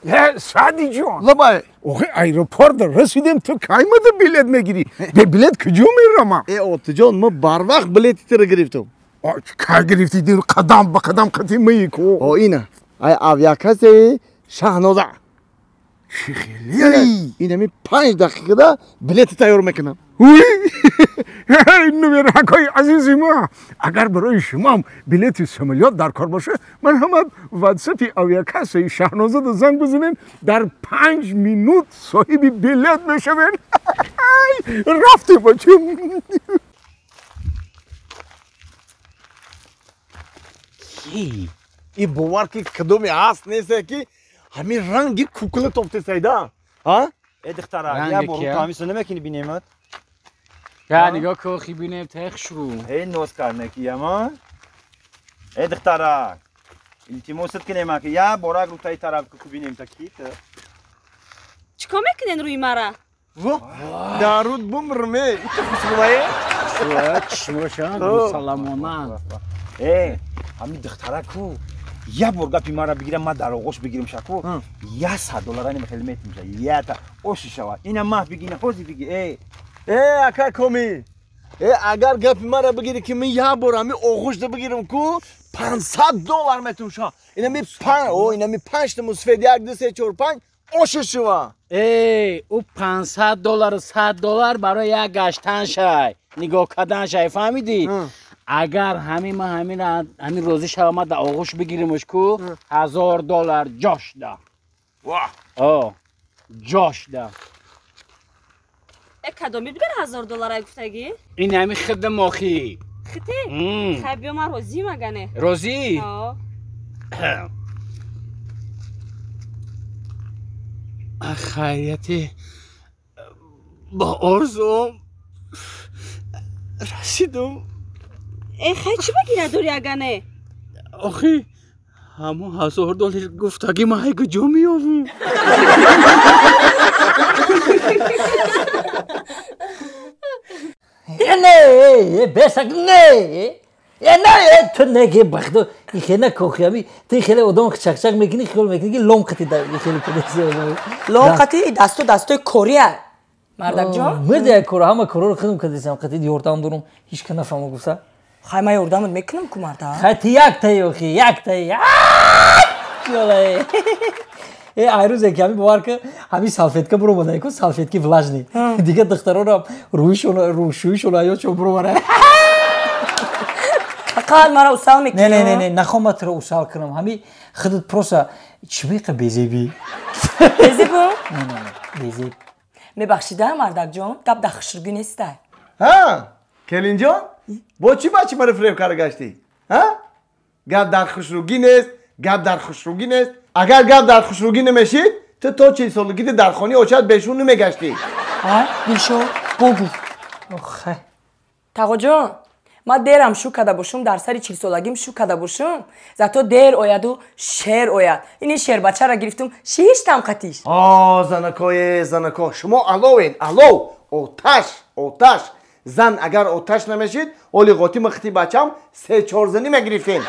Саъди ҷон, лабай, охи аэропорт расидем, ту кай мада билет мегирӣ? Бе билет куҷо мерама? Э, отиҷон, ма барвақт билети тира гирифтам. Кай гирифтӣ? Қадам ба қадам қати маи ку. О, ина ай авиакассаи Шаҳноза. Чӣ хеле? Инами 5 дақиқада билети тайёр мекунам. Нумеракҳои азизи ма, агар барои шумоам билети самолёт дар кор боша, ман ҳама ватсапи авиакассаи Шаҳнозада занг бизанем, дар 5 минут соҳиби билет мешавем. Рафтем, бачам. И бовар ки, кадоме ҳаст несте, ки ҳамин ранги кукла тофтесайда, а? Э, духтара, я бор ҳамисо намекини, бинемат. Я нигоҳ ко, хи бинем тех шуру. Э, ноз карнаки яма. Э, духтара, илтимосат кинема, ки я борак рутаи тараф ку, бинем та ки та. Чикор мекунен рӯи мара? Во, даруд бумрме, ито хушрӯае. Чишмоша мусалламона. Э, ҳамин духтара ку, я бор гапи мара бигирам, ма дар оғош бигирам шаку, 100 доллара нема хеле метимша, ята оши шава. Ина маҳ биги, ина ҳози биги, э. Э, ака Коми, э, агар гапи мара бигирӣ, ки ман як бор ҳамин оғӯшда бигирам ку, 500 доллар метумша. Инами панҷ, о, инами панҷта мусфед, як, ду, се, чор, панҷ, оши шава. Э, ӯ 500 доллару 100 доллар барои як гаштан шай, нигоҳ кардан шай, фаҳмидӣ? Агар ҳамин ма ҳамин розӣ шава, ма дар оғӯш бигиримш ку, 1000 доллар ҷошда. О, ҷошда. Э, кадоми бигар 1000 доллара гуфтагӣ? Ин ҳамин хидда мохӣ. Хити хай, биё, ман розӣ магане. Розӣ? О. Хайрияти, бо орзуом расидум. Э, хай, чӣ баги надорӣ агане? Охи, ҳамон 1000 доллар гуфтагӣ ма ҳай куҷо меёвум? Не, бесак, не. Не, ту неге бахто, ихена кохями, ти хеле одам чак-чак мекунӣ, хиёл мекунӣ, ки лом қати да хеле кудеси. Лом қати дасту дастои кория. Мардакҷон? Мирда як кора, ҳама короро худам кадесам, қати ёрдам дорум, ҳеч ка нафаҳмо гуфта. Хай, ман ёрдамат мекунам ку, марда. Хай, ти як таи, охи, як таи. Чола. Э, айрӯзе ки ҳами бовар ка, ҳами салфетка буромада ку, салфетки влажный. Дига духтаронам рӯишон, рӯшӯишон аёчон буромада. Фақат мара усал мекунӣ? Не, не, не, не, нахом ма туро усал кунам. Ҳами худат просто чӣ беқа безебӣ? Безебу? Не, не, не, безеб. Мебахшида, мардакҷон, гап дар хушрӯгӣ нестай. Ҳа, келинҷон, бо чӣ бачи маро фиреб карда гаштӣ? Ҳа, гап дар хушрӯгӣ нест, гап дар хушрӯгӣ нест. Агар гап дар хушрӯгӣ намешид, ту то 40 солагиди дар хонаи очат бешун намегаштӣ. Ҳа, Дилшод, богу. Охай. Тағоҷон, ман дерам шу карда бошум, дар сари 40 солагим шу карда бошум, зато дер ояду шер ояд. Ини шербачаро гирифтум, шиштам қатиш. О, занакое, занако, шумо аловен, алов, оташ, оташ. Зан агар оташ намешид, оли ғоти махти бачам се чорзанӣ мегирифтем.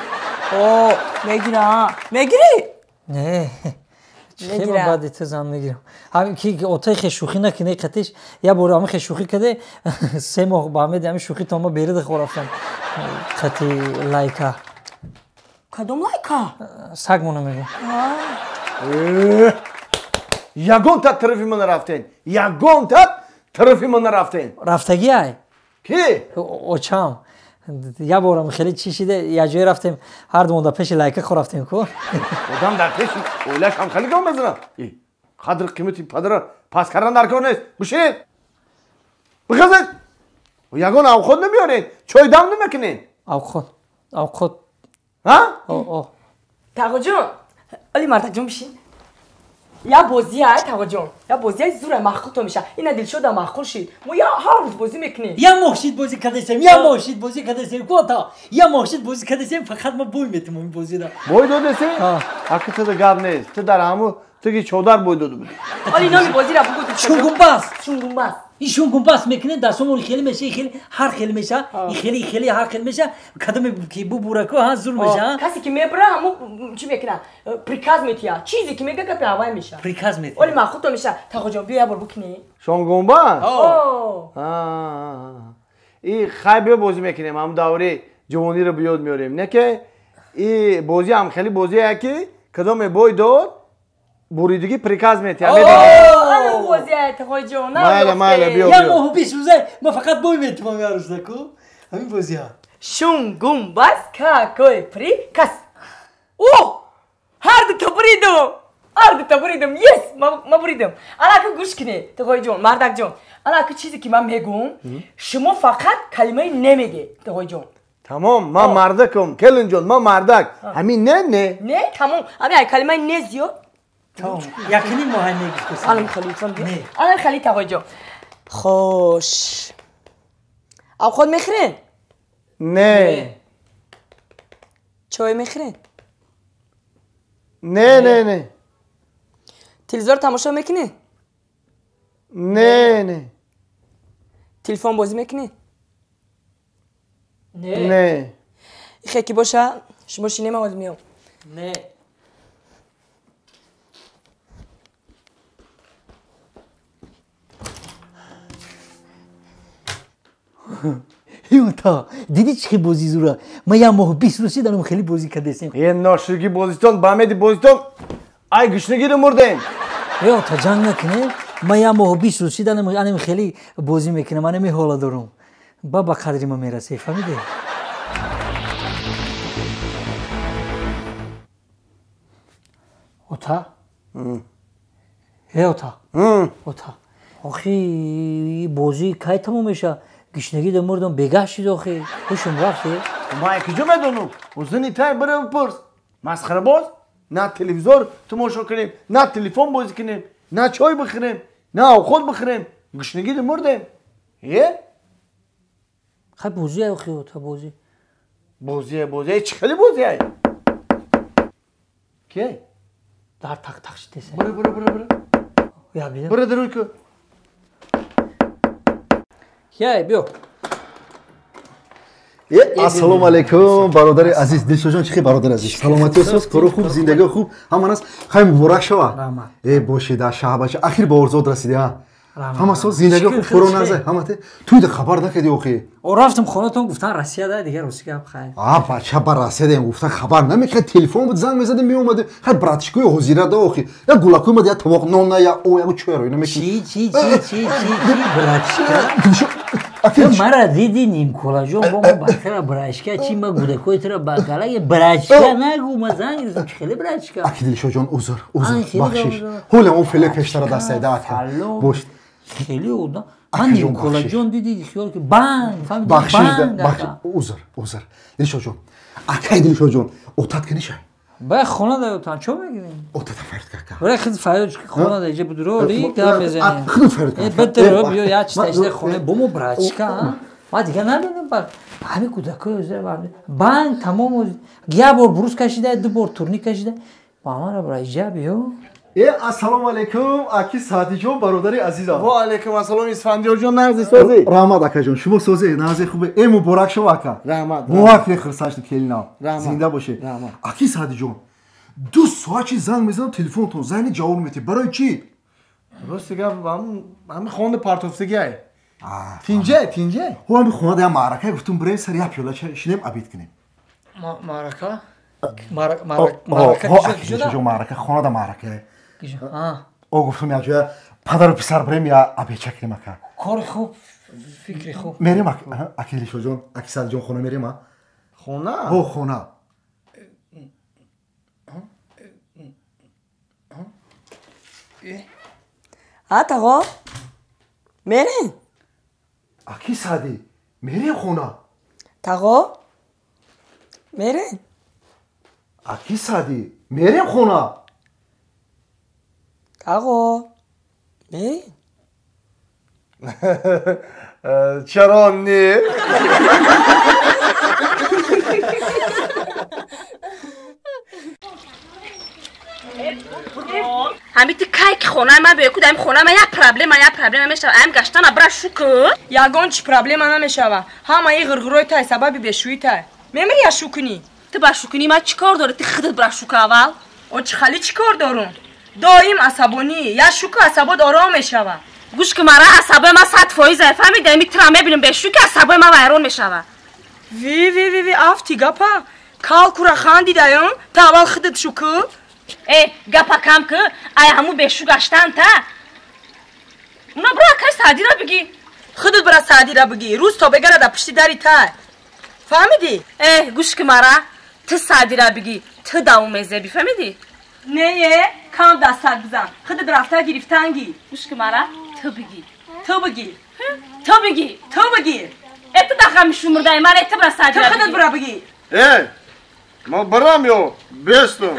О, мегира, мегирӣ. Не. Хеле баъди ту зан мегирам. Ҳамин ки отай хе шӯхӣ накунӣ қатиш, як бор ҳамин хе шӯхӣ каде, 3 моҳ ба ҳамеди ҳамин шӯхӣ то ма берида хо рафтам. Қати Лайка. Кадом Лайка? Сагмона мегӯ. Ягон та тарафи ма нарафтен, ягон та тарафи ма нарафтен. Рафтагӣ ай? Ки? Очам. Як борам хеле чӣ шиде, як ҷое рафтем, ҳар думон дар пеши Лайка хо рафтем ку. Одам дар пеши оилаш ҳам хеле гап мезанад. Қадр қимати падара пас кардан дар кор нест. Бишинед, бихезед, ягон авқот намеоред, чой дам намекунед? Авқот, авқот. Ҳа. Тағоҷон, оли мардакҷон, бишин. Я бозия, тағоҷон, я бозияи зура маъқул то меша. Ина Дилшода маъқул шид, мо я ҳар рӯз бозӣ мекунем. Я моҳ шид бозӣ кардесем, я моҳ шид бозӣ кардесем, кота, я моҳ шид бозӣ кардесем, фақат ма бой метимам ин бозиро. Бой додесем, аки туда гап нест, ту дар ҳаму Ту ки чодар бой дода будӣ. Оли номи бозиро бугӯ. Шунгумбас. Шунгумбас. Ин шунгумбас мекунед, дастомон хеле меша, хеле ҳар хел меша, и хеле хеле ҳар хел меша, кадоме ки бубурако ҳа зур меша. Касе ки мебура, ҳамун чӣ мекуна? Приказ метия. Чизе ки мега гапи ҳавай меша. Приказ метия. Оли махуто меша. Тағоҷон, биё як бор букунӣ. Шунгумбас? И хай биё бозӣ мекунем, ҳамун давраи ҷавониро ба ёд меорем. Не ки и бозӣ ҳам хеле бозие ки кадоме бой дод, буридагӣ приказ метия. Майла, майла, биё. Я моҳу 20 рӯза ма фақат бой метимам я рӯза ку. Ҳамин бозиа. Шунгумбас какой приказ. О! Ҳар дута буридум. Ҳар дута буридум. Yes, ма буридум. Ана ку гӯш кунед, Тағоиҷон, мардакҷон. Ана ку чизе ки ман мегӯм, шумо фақат калимаи не мегед, Тағоиҷон. Тамом, ман мардакам, келинҷон, ман мардак. Ҳамин не, не. Не, тамом. Ҳамин ай калимаи не зиёд. Тамом. Якним моҳ мегуфтам. Алам халифам. Алам хали Тағоиҷон. Хош. Обход мехӯред? Не. Чой мехӯред? Не, не, не. Телевизор тамошо мекунед? Не, не. Телефон бозӣ мекунед? Не. Не. Ихе ки боша, шумо шинема ҳол меом. Не. Юта, дидӣ чӣ бозӣ зура? Ма як моҳ 20 рӯз шиданам хеле бозӣ кардесем. Е ноширги бозитон, ба меди бозитон, ай гушнагиро мурдем. Ё та ҷанг накунем. Ма як моҳ 20 рӯз шиданам анам хеле бозӣ мекунам, анами ҳола дорум. Ба ба қадри ма мерасӣ, фаҳмидӣ? Ота? Э ота? Ота. Охи бозӣ кай тамом меша? Гишнагӣ да мурдам, бегаҳ шид охи. Ҳушум рафт. Ман куҷо медонам? Узуни тай бира бипурс. Масхарабоз? На телевизор тамошо кунем, на телефон бозӣ кунем, на чой бихӯрем, на овқот бихӯрем. Гушнагӣ да мурдем. Е? Хай бозӣ охи ота бозӣ. Бозие, бозие. Чӣ хеле бозие? Ки? Дар тақ тақ шидеса. Бура, бура, бура, бура. Я бидам. Бура даруй ку. Яй, биё. Ассалому алайкум, бародари азиз. Дилшоҷон, чӣ хел бародари азиз? Саломатӣ соз, коро хуб, зиндагӣ хуб, ҳама нас. Хай муборак шава. Раҳмат. Э, бошед, шаҳбача, ахир ба орзуот расидӣ, ҳа. Ҳама соз, зиндагӣ хуб, коро наза, ҳама те. Туй хабар накардӣ охи? О, рафтам хонатон, гуфтан Россия да, дигар русӣ гап хай. А, бача, ба Россия даем, гуфтан хабар намекард, телефон буд, занг мезадем, меомадем. Хай братишкои ҳозира да охи. Я гулакои омад, я тавоқ нон на, я о, я чойро, ина мекунӣ. Чӣ, чӣ, чӣ, чӣ, чӣ, братишка? Мара диди нимколаҷон бо ма батра братишка, чи ма гудакои тура ба галаги братишка нагу, ма занг гирифтам, чи хеле братишка? Аки Дилшоҷон, узр, узр, бахшиш. Ҳоле он феле пештара дастайда ака. Бош. Хеле одам. Ман нимколаҷон диди хиёл ки банг, фаҳмиди? Бахшиш, бахшиш, узр, узр. Дилшоҷон, акай Дилшоҷон, отат ки нишай? Бай хона да отан чо мегирем? Отата фард кака. Бра хид фард ки хона да иҷа будро ри гап мезанем. Хид фард кака. Бетер биё я чи ташда хона бому братишка. Ма дига надонам ба ҳами кӯдакои озир банг тамом як бор брус кашида, ду бор турник кашида. Ба мара бра иҷа биё. Э, ассалому алайкум, аки Саъдиҷон, бародари азизам. Ва алайкум ассалом, Исфандиёрҷон, нағзи созӣ? Раҳмат, акаҷон, шумо созӣ, нағзи хубе. Э, муборак шумо, ака. Раҳмат. Муваффақ хурсанд шудем, келинам. Раҳмат. Зинда бошед. Раҳмат. Аки Саъдиҷон, 2 соат чи занг мезанам телефонтон, занг ҷавоб намедиҳед. Барои чӣ? Рости гап, ҳамин хонда партофтагӣ ай. Тинҷа, тинҷа. Ҳо, ҳамин хонада як маърака гуфтум, бирем сари як пиёла шинем, обед кунем. Маърака? Маърака, маърака, хонада маърака. О, гуфтум як ҷоя падару писар бирем, я обедча кунем, ака. Кори хуб, фикри хуб. Мерем, аки Дилшоҷон, аки Саъдиҷон, хона мерем, а? Хона? Ҳо, хона. А, тағо? Мерем? Аки Саъдӣ, мерем хона. Тағо? Мерем? Аки Саъдӣ, мерем хона. Тағо? Мерем? Чаро не? Ҳами ти кай ки хонаи ман биёй ку дар хонаи ман як проблема мешава. Ам гаштана бира шу ку. Ягон чи проблема намешава. Ҳамаи ғирғирои тай сабаби бешӯӣ тай. Мемири я шу кунӣ? Ту ба шу кунӣ ман чӣ кор дорӣ? Ти худат бира шу ку аввал. О чӣ хали чӣ кор дорум? Доим асабонӣ. Я шу ку асабот ором мешава. Гӯш ку мара асабои ман 100% фаҳмиди? Ами тира мебинам бешӯӣ ки асабои ман вайрон мешава. Ви ви ви ви афти гапа. Кал кура хандидаён, та аввал худат шу ку. Э, гапа кам ку, ай ҳаму бешу гаштан та. Уна бира акай Саъдира бигӣ. Худат бира Саъдира бигӣ. Рӯз то бегара дар пишти дари тай. Фаҳмидӣ? Э, гӯш ку мара, ту Саъдира бигӣ, ту давом мезебӣ, фаҳмидӣ? Не, кам дастак бизан. Худат рафта гирифтангӣ. Гӯш ку мара, ту бигӣ. Ту бигӣ. Ту бигӣ. Ту бигӣ. Э, ту дахами шумурдаи ман, э, ту бира Саъдира бигӣ. Ту худат бира бигӣ. Э, ма барам ё бестум.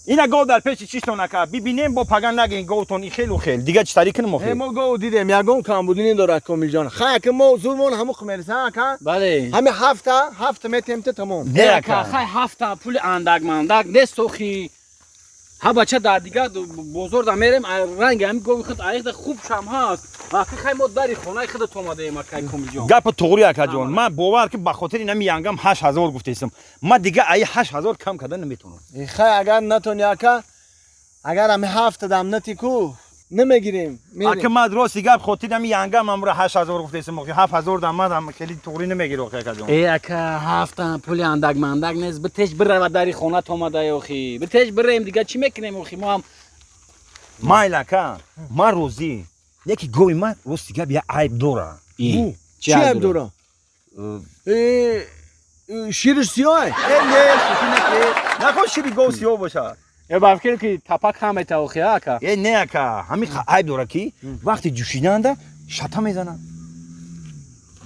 Ина гов дар пеши чиштон ака бибинем бо паган нагин говтон и хелу хел дига чӣ тари кунем охир? Мо гов дидем ягон камбудӣ надорад Комилҷон. Хай ака мо зурмон ҳаму мераса ака. Бале. Ҳами ҳафта метем та тамом. Не ака, хай ҳафта пули андак мандак нест охи. Ҳа бача дар дигар бозор да мерем ранги ҳами гови худ аиқда хуб шам ҳаст. Ака хай мо дари хонаи худат омадаем акай Комилҷон. Гапа туғри акаҷон. Ман бовар ки ба хотири нами янгам 8000 гуфтаистам. Ман дига аи 8000 кам карда наметавонам. Хай агар натони ака, агар ҳами ҳафта дам нати ку намегирем. Ака ман рости гап хотири ҳами янгам амра 8000 гуфтаистам. 7000 дам ман хеле туғри намегири охи акаҷон. Э ака ҳафта пули андак мандак нест. Битеш бирава дари хонат омадаи охи. Битеш бираем дига чӣ мекунем охи мо ҳам. Майл ака, ман розӣ. Яки гови ман рости гап я айб дора. Чӣ айб дора? Шириш сиёҳ? Э не, шӯхӣ наке. Нахоҳ шири гов сиёҳ бошад. Э ба фикр ки тапак ҳам мета охи ака. Э не ака, ҳамин айб дора ки вақти ҷӯшиданда шата мезанад.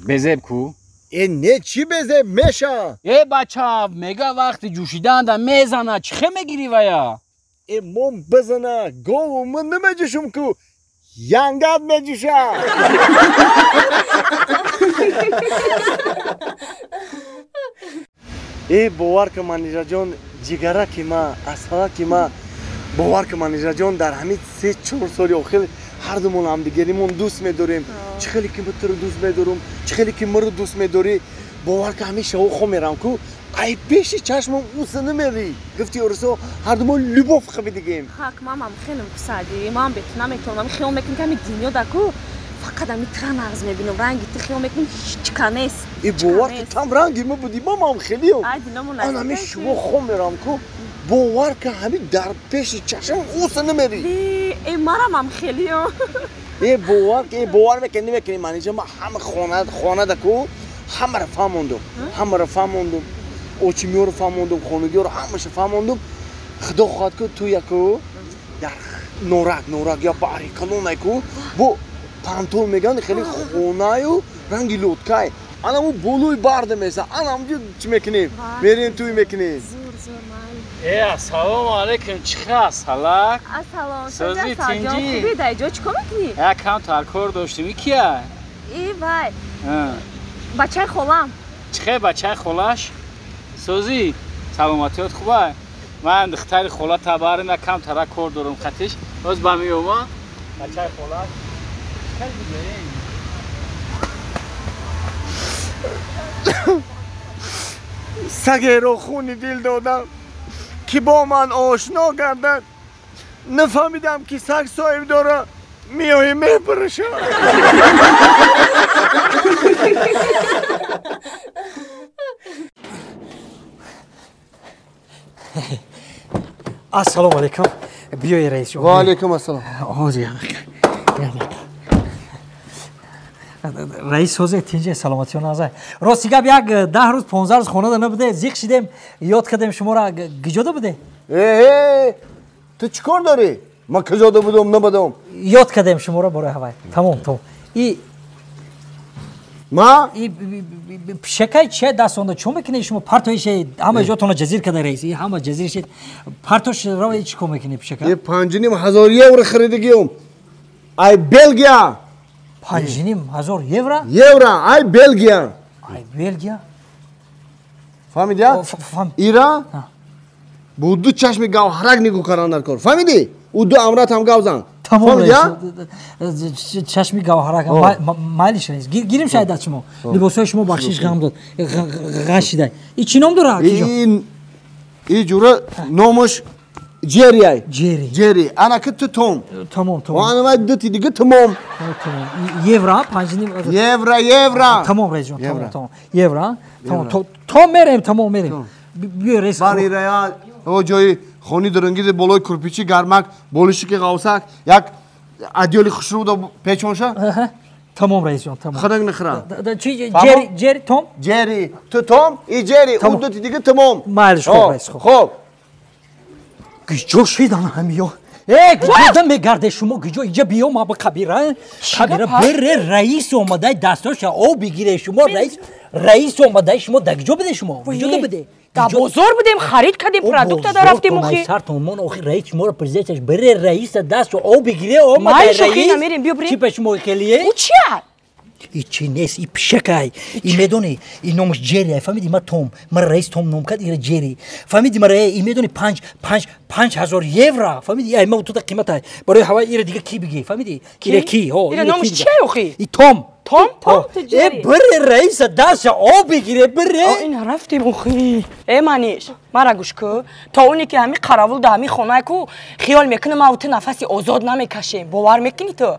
Безеб ку? Э не, чӣ безеб меша? Э бача, мега вақти ҷӯшиданда мезана, чӣ хе мегирӣ вая? Э мом бизана, гову ман намеҷӯшум ку. Янгат меҷӯша. Э бовар ки Манижаҷон ҷигараки ма, асалаки ма, бовар ки Манижаҷон дар ҳамин 3-4 соли охир ҳардумон ҳамдигаримон дӯст медорем. Чӣ хеле ки туро дӯст медорам, чӣ хеле ки маро дӯст медорӣ. Бовар ки ҳамин шаво хом мерам ку, ай пеши чашмам уса намерӣ. Гуфти орусо ҳардумон любов хабидигем. Хак мамам хелем кусади, ман бе ту наметавонам. Хиёл мекунам ки ҳамин дунё да ку фақат ҳамин тира нағз мебинам. Ранги ту хиёл мекунам ҳеҷ ка нест. Э бовар ки там ранги ма будӣ, мамам хелиам. Ан ҳамин шумо хом мерам ку, бовар ки ҳамин дар пеши чашмам уса намерӣ. Э марамам хелиам. Э бовар ки бовар мекунӣ намекунӣ Манижа, ман ҳама хона да ку ҳамаро фаҳмондум, ҳамаро фаҳмондум, очимиёро фаҳмондум, хонагиёро ҳамаша фаҳмондум. Худо хоҳад ку ту яку дар норак я баҳри калонай ку бо пантол меган хеле хонаю ранги лодкай. Анаму болои барда меса, анамҷо чӣ мекунем? Мерем туй мекунем. Э, ассалому алайкум, чӣ хел асалак? Ассалом, сӯзи тинҷӣ. Хубӣ дар ҷо чӣ кор мекунӣ? Як кам таркор доштем, и кия? И вай. Бачаи холам. Чӣ хел бачаи холаш? Сӯзи, саломатиёт хуба? Ман духтари хола табарим, як кам тара кор дорам хатиш. Боз ба меома. Бачаи холаш. Хел бигирем. Сагеро хуни дил додам ки бо ман ошно гардад. Нафаҳмидам ки саг соҳиб дора, меои мебараша. Ассалому алайкум. Биёй раис. Ва алайкум ассалом. Ҳозир. Раис ҳозир тинҷе саломатиён азай. Рости гап як 10 рӯз 15 рӯз хонада набуде, зиқ шидем, ёд кардем шуморо. Гиҷода буде? Э, ту чӣ кор дорӣ? Ман куҷода будум, набудум. Ёд кардем шуморо бораи ҳавай. Тамом, тамом. И ма? И пишакай чия дастонда чо мекунед шумо? Партоише ҳама ҷотонро ҷазир карда раис. И ҳама ҷазир шид. Партош равай чӣ кор мекунед пишака? Э 5500 евро харидагиём. Ай Белгия. 5500 евро? Евро, ай Белгия. Ай Белгия? Фаҳмидӣ? Ира бо ду чашми гавҳарак нигоҳ кардан дар кор. Фаҳмидӣ? Ӯ ду амрат ҳам гав зан. Тамом чашми гавҳарак майлиш раис. Гирим шояд аз шумо. Либосҳои шумо бахшиш ғам дод. Ғашида. И чӣ ном дорад? И ҷура номаш Ҷерри ай. Ҷерри. Ҷерри. Ана ки ту Том. Тамом, тамом. Ана вай ду ти дига тамом. Тамом. Евро 5.5 евро, евро. Тамом раис ҷон, тамом, тамом. Евро. Тамом. То мерем, тамом мерем. Биё раис. Бар ира о ҷои хони дурангизи болои курпичи гармак, болиши ки ғавсак, як адёли хушрӯ да печонша. Тамом раис ҷон, тамом. Ханак нахра. Чи Ҷерри, Ҷерри, Том? Ҷерри, ту Том, и Ҷерри, ӯ ду ти дига тамом. Майлиш хоб раис, хоб. Хоб. Гиҷо шидан ҳамиё? Э, гиҷода мегарде шумо, гиҷо иҷа биё ма ба қабира. Қабира бере раис омадай дастоша об бигире шумо раис. Раис омадай шумо да гиҷо биде шумо? Гиҷода биде? Да бозор будем, харид кардем, продукта да рафтем охи. Сартон охи раис шуморо президенташ бере раиса дасту об бигире омадай раис. Майлиш охи намерем, биё бирем. Чӣ ба шумо хелие? Ӯ чия? И чи нест, и пишакай. И медони, и номаш Ҷерри, фаҳмиди ма Том, ма раис Том ном кард, ира Ҷерри. Фаҳмиди ма и медони 5 5000 евро. Фаҳмиди, ай ма туда қиматай. Барои ҳава ира дига ки биги, фаҳмиди? Ира ки? Ҳо, ира номаш чия охи? И Том. Том, Том, ту Ҷерри. Э, бире раиса даста об бигире, бире. Ин рафтем охи. Э, Маниш, мара гӯш ку. То оне ки ҳами қаравул да ҳами хонае ку хиёл мекунам, ма ту нафаси озод намекашем. Бовар мекунӣ ту?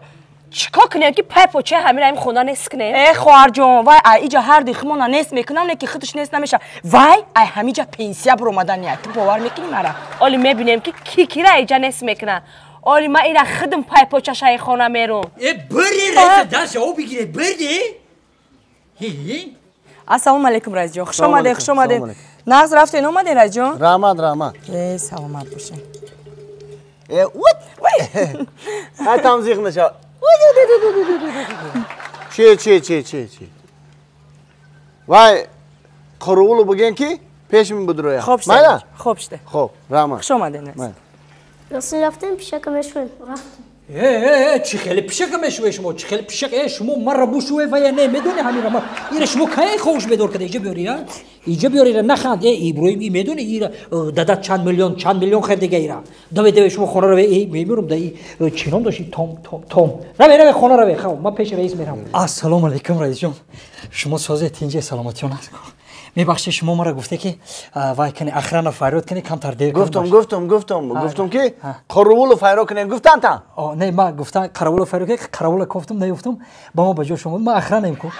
Чикор кунем ки пай почаи ҳамира им хона нест кунем? Э, хоҳарҷон, вай ай иҷа ҳар дихмона нест мекунам, не ки худаш нест намеша. Вай ай ҳамиҷа пенсия буромадани. Ту бовар мекунӣ мара? Оли мебинем ки ки кира иҷа нест мекуна. Оли ма ира худам пай почашаи хона мерум. Э, бире раиса даста об бигире, бире. Ассалому алайкум, раисҷон. Хуш омадед, хуш омадед. Нағз рафтен, омаден, раисҷон? Раҳмат, раҳмат. Э, саломат бошед. Э, ут! Ай там зиқ наша. Чи, чи, чи, чи, чи. Вай, қурғулу буген ки пешми будроя. Хоб шуда. Майла? Хоб шуда. Хоб, раҳмат. Хуш омаден. Ростин рафтем, пишака мешӯем. Рафтем. Э, э, чӣ хеле пишака мешӯе шумо? Чӣ хеле пишак? Э, шумо маро бушӯе ва я не медони ҳамира ма. Ира шумо кай ховуш бедор карда? Иҷа биёри, а? Иҷа биёри, ира наханд. Э, Иброҳим, и медони ира дада чанд миллион харида ира. Даве, даве, шумо хона раве, э, мебирам да и чӣ ном дошт? Том, Том, Том. Раве, раве, хона раве. Хав, ман пеши раис мерам. Ассалому алайкум, раисҷон. Шумо созед, тинҷе, саломатиён аст. Мебахшед, шумо маро гуфте ки вай кани охрана фарёд кани камтар дер. Гуфтам, гуфтам, гуфтам, гуфтам ки қаровулу файро кунед, гуфтан та. Не, ма гуфтан қаровулу файро кунед, қаровула кофтам, наёфтам, ба ма ба ҷо шумо. Ма охранаем ку.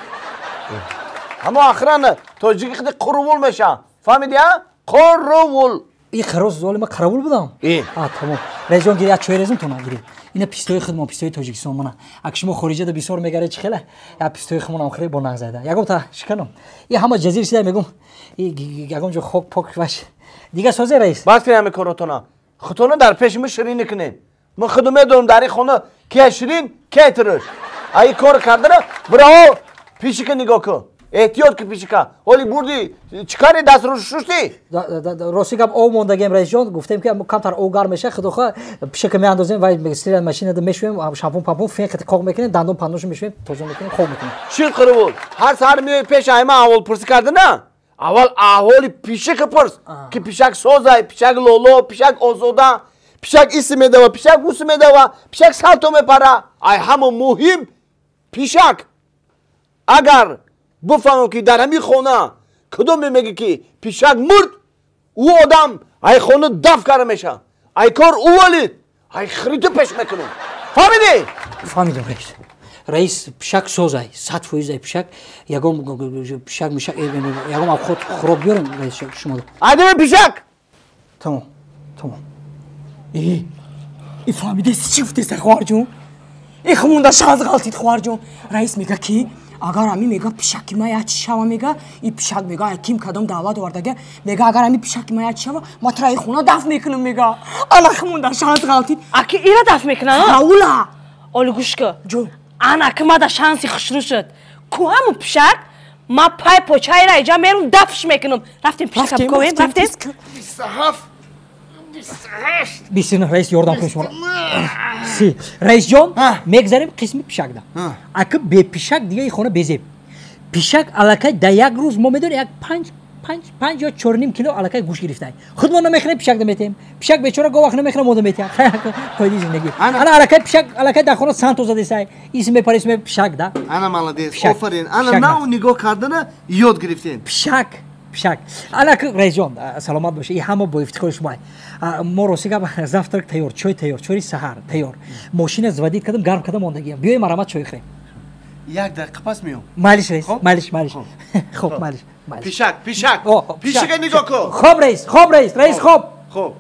Ҳамо охрана тоҷики хиди қаровул меша. Фаҳмиди, а? Қаровул. И қароз золи ма қаровул будам. А, тамом. Раисҷон, гири, як чой резум тона гири. Ина пистои худмон, пистои Тоҷикистон мана. Ак шумо хориҷада бисёр мегаред чӣ хела? Я пистои худмонам хеле бо нағз зада. Ягон та шиканам. И ҳама ҷазир шида мегум. И ягон ҷо хок пок ваш. Дига созе раис. Бас кунед ҳами коротона. Худтона дар пеши мо ширин накунед. Ман худам медонам дар ин хона кия ширин, кия туруш. А ин кор кардана бираҳо пишика нигоҳ кун. Эҳтиёт ки пишика. Ҳоли бурди чӣ кардӣ, дастро шуштӣ? Рости гап об мондагем раисҷон, гуфтем ки камтар об гарм меша, худохоҳ пишака меандозем, вай стиральная машинада мешӯем, шампун пампун фен қати қоқ мекунем, дандон пандоншо мешӯем, тоза мекунем, хоб мекунем. Чӣ қирвул? Ҳар саҳар меои пеш айма аҳволпурсӣ карда на? Аввал аҳволи пишака пурс, ки пишак созай, пишак лоло, пишак озода, пишак иси медава, пишак уси медава, пишак салто мепара. Ай ҳама муҳим пишак. Агар бифаҳмам ки дар ҳамин хона кудоме меги ки пишак мурд, ӯ одам ай хона даф карда меша. Ай кор ӯ валид, ай хириту пеш мекунам. Фаҳмидӣ? Фаҳмидам, раис. Раис, пишак созай, 100% ай пишак, ягон пишак мишак, ягон абход хӯрок биёрем раис шумо. Айдами пишак! Тамом, тамом. Э, и фаҳмидеси чӣ гуфтеса, хоҳарҷон? Э, хумонда шанс ғалтид, хоҳарҷон. Раис мега ки агар ҳами мега пишаки ма як шава, мега и пишак мега ай ким кадом давлат овардага, мега агар ҳами пишаки ма як шава, ма тура и хона даф мекунам, мега. Ана хумонда шанс ғалтид. Аки ира даф мекуна? Қараула. Оли гӯш кун. Ҷон. Ана ки мада шанси хушрӯ шуд. Ку ҳамун пишак, ма пай почаира иҷа мерум дафш мекунам. Рафтем пишака бикобем, рафтем. 27, 28. 29, раис, ёрдам кунед шуморо. 30. Раисҷон, мегзарем қисми пишакда. Аки бепишак дига и хона безеб. Пишак аллакай да як рӯз мо медонем як 5 5 ё 4.5 кило алакай гӯшт гирифтай. Худмон намехӯрем, пишак наметем. Пишак бечора гоҳ вақт намехӯрам, мода метем. Қоидаи зиндагӣ. Ана алакай пишак алакай дар хона сан тоза десай. Исм мепара, исм пишак да. Ана молодец, офарин. Ана нав нигоҳ кардана ёд гирифтем. Пишак, пишак. Ана раисҷон, саломат бошед. И ҳама бо ифтихори шумо. Мо рости гап завтрак тайёр, чой тайёр, чойи саҳар тайёр. Мошина заводить кардам, гарм кардам мондагиам. Биёем марамат чой хӯрем. Як дақиқа пас меом. Малиш раис, малиш, малиш. Хоб, малиш. Пишак, пишак. Пишака нигоҳ кун. Хоб раис, хоб раис, раис хоб. Хоб.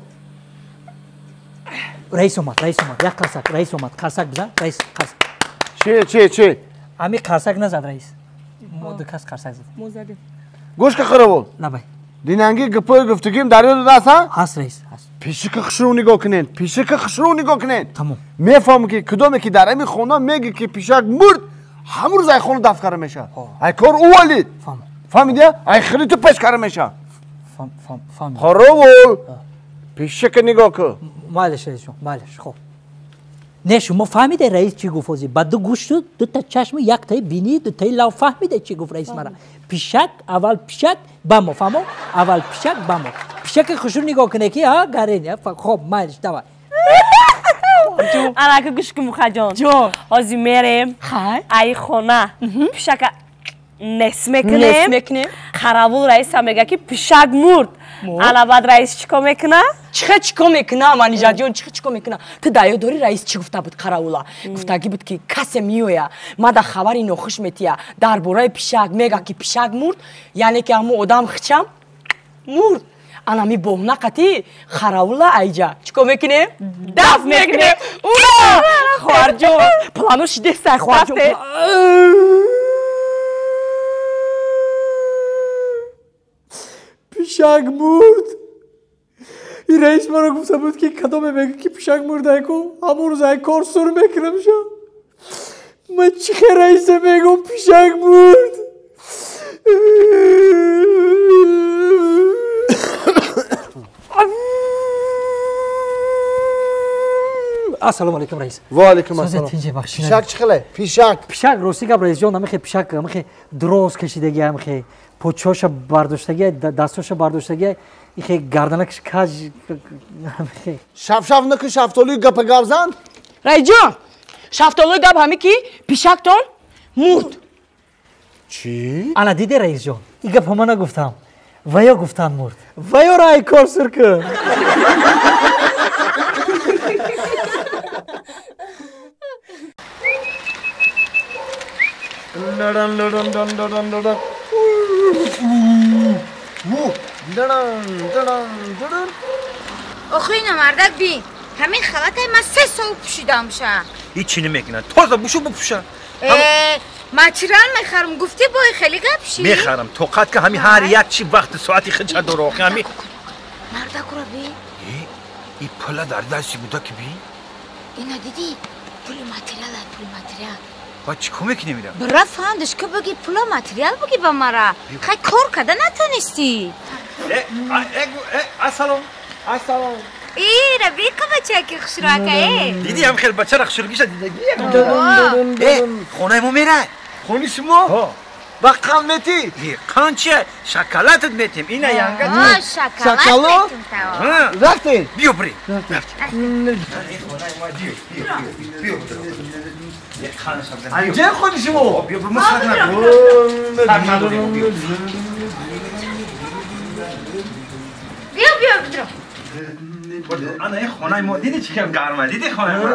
Раис омад, раис омад. Як қарсак, раис омад. Қарсак бизан, раис, қарсак. Чи, чи, чи? Ами қарсак назад раис. Мо ду кас қарсак зад. Мо задем. Гӯш ка қаравул. Лабай. Динанги гапои гуфтугим дар ёдат аст, ҳа? Ҳаст раис, ҳаст. Пишака хушрӯ нигоҳ кунед, пишака хушрӯ нигоҳ кунед. Тамом. Мефаҳмам ки кудоме ки дар ҳамин хона мегӯ ки пишак мурд, ҳамун рӯз ай хона дафт карда мешавад. Ай кор ӯ валид. Фаҳмидӣ? Ай хири ту пеш карда мешавад. Қаровул, пишака нигоҳ кун. Майлиш раисҷон, майлиш, хоб. Не, шумо фаҳмиде раис чӣ гуфт ҳозир? Ба ду гӯшту, дута чашму, яктаи бинӣ, дутаи лав фаҳмиде чӣ гуфт раис мара? Пишак, аввал пишак, ба мо, фаҳмо? Аввал пишак, ба мо. Пишаки хушрӯ нигоҳ куне ки, ҳа, гарен, хоб, майлиш, давай. Анака гӯш кун, Мухаҷон. Ҷон. Ҳозир мерем. Ай хона. Пишака нес мекунем. Нес мекунем. Қаравул раиса мега ки пишак мурд. Ана баъд раис чӣ кор мекуна? Чихе чӣ кор мекуна, Манижаҷон, чихе чӣ кор мекуна? Ту дар ёд дорӣ раис чӣ гуфта буд қаравула? Гуфтагӣ буд ки касе меоя, мада хабари нохуш метия дар бораи пишак, мега ки пишак мурд, яъне ки ҳамун одам хичам мурд. Ана ми боҳна қати харавула айҷа. Чӣ кор мекунем? Дафт мекунем. Ура! Хоҳарҷон, плано шидестай, хоҳарҷон. Пишак мурд. И раис маро гуфта буд ки кадоме мега ки пишак мурдай ку, ҳамун рӯз ай кор сур мекунам ша. Ман чӣ хел раиса мегӯм пишак мурд? Ассалому алайкум раис. Ва алайкум ассалом. Пишак чӣ хеле? Пишак. Пишак рости гап раисҷон, ҳамихе пишак, ҳамихе дроз кашидагӣ, ҳамихе почоша бардоштагӣ, дастоша бардоштагӣ, ихе гарданакаш каҷ, ҳамихе. Шафшаф накун, шафтолуи гапа гап зан. Раисҷон, шафтолуи гап ҳами ки пишактон мурд. Чӣ? Ана диде раисҷон, и гапа ман нагуфтам. Ва ё гуфтан мурд. Ва ё рай кор сур кун. Охи ина мардак бин, ҳамин халатай ман 3 сол пӯшидамша. Ҳичи намекунад, тоза бушу бупӯша. Материал мехарам, гуфтӣ бой хеле гап ши? Мехарам, тоқат ка ҳами ҳар як чи вақти соати хича дора, охи ҳами. Мардакура бин. И пула дар дасти буда ки бин? Ина дидӣ, пули материал, пули материал. Ба чӣ кор мекунем ира? Бира фандаш ки бигӣ пула материал бигӣ ба мара. Хай кор карда натонистӣ. Ассалом. Ассалом. Ира бика бачаки хушрӯака э. Дидӣ ҳам хел бачара хушрӯгиша дидагӣ? Хонаи мо мерай. Хони шумо? Ба қанд метӣ? Қанд чия? Шоколадат метем. Ина янга. Шоколад? Рафтем. Биё бирем. Анҷа хони шумо? Биё бир мо сар надорем. Биё, биё, бидро. Ана ин хонаи мо дидӣ чӣ хел гарма? Дидӣ хонаи мо?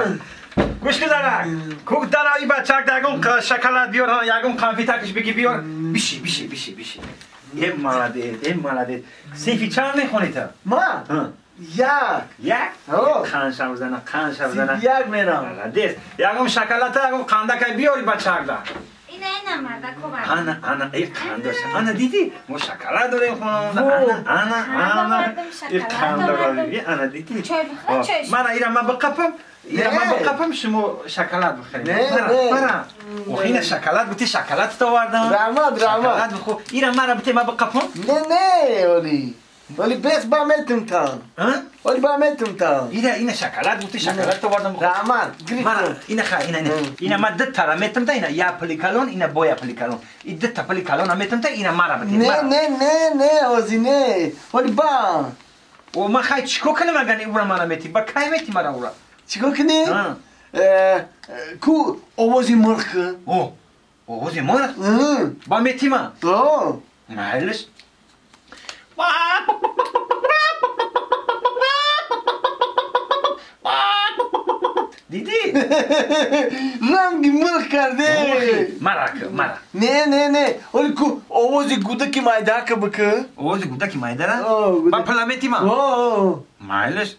Гӯш ки дарак. Кук дара и бачак ягон шоколад биёр, ягон конфетакаш бигӣ биёр. Биши, биши, биши, биши. Э молодец, э молодец. Синфи чанд мехонӣ ту? Ман? Як. Як? Қанд шавзана, қанд шавзана. Як мерам. Молодец. Ягон шоколада, ягон қандакай биёри бачакда. Ина, ина мардак овард. Ана, ана, э қандоша. Ана дидӣ? Мо шоколад дорем хонамонда. Ана, ана, ана. Э қанд дорем. Ана дидӣ? Чой бихӯр, чой. Мана ира ман биқапам. Ира ман биқапам, шумо шоколад бихӯред. Мара, мара. Охи ина шоколад бути, шоколад овардам. Раҳмат, раҳмат. Шоколад бихӯр. Ира мара бите, ман биқапам. Не, не, оли. ولی بس با متم تان. ولی با متم تان. اینا شکلات گفتی شکلات تو بردم. رحمان گریفتم. اینا خا اینا اینا ما دت ترا متم تا اینا یا پلی کالون اینا بویا پلی کالون. این دت پلی کالون متم تا اینا مارا بتی. نه نه نه نه اوزینه. ولی با. و ما خای چیکار کنم اگر اورا مارا متی؟ با کی متی مارا اورا؟ چیکار کنی؟ کو آوازی مرغ. او آوازی مرغ؟ با متی ما. معلش. دیدی؟ رنگ مرغ کرده. مرا مرا. نه نه نه. ولی کو آوازی گودکی مایده که بکه. آوازی گودکی مایده را؟ با پلامتی ما. معلش.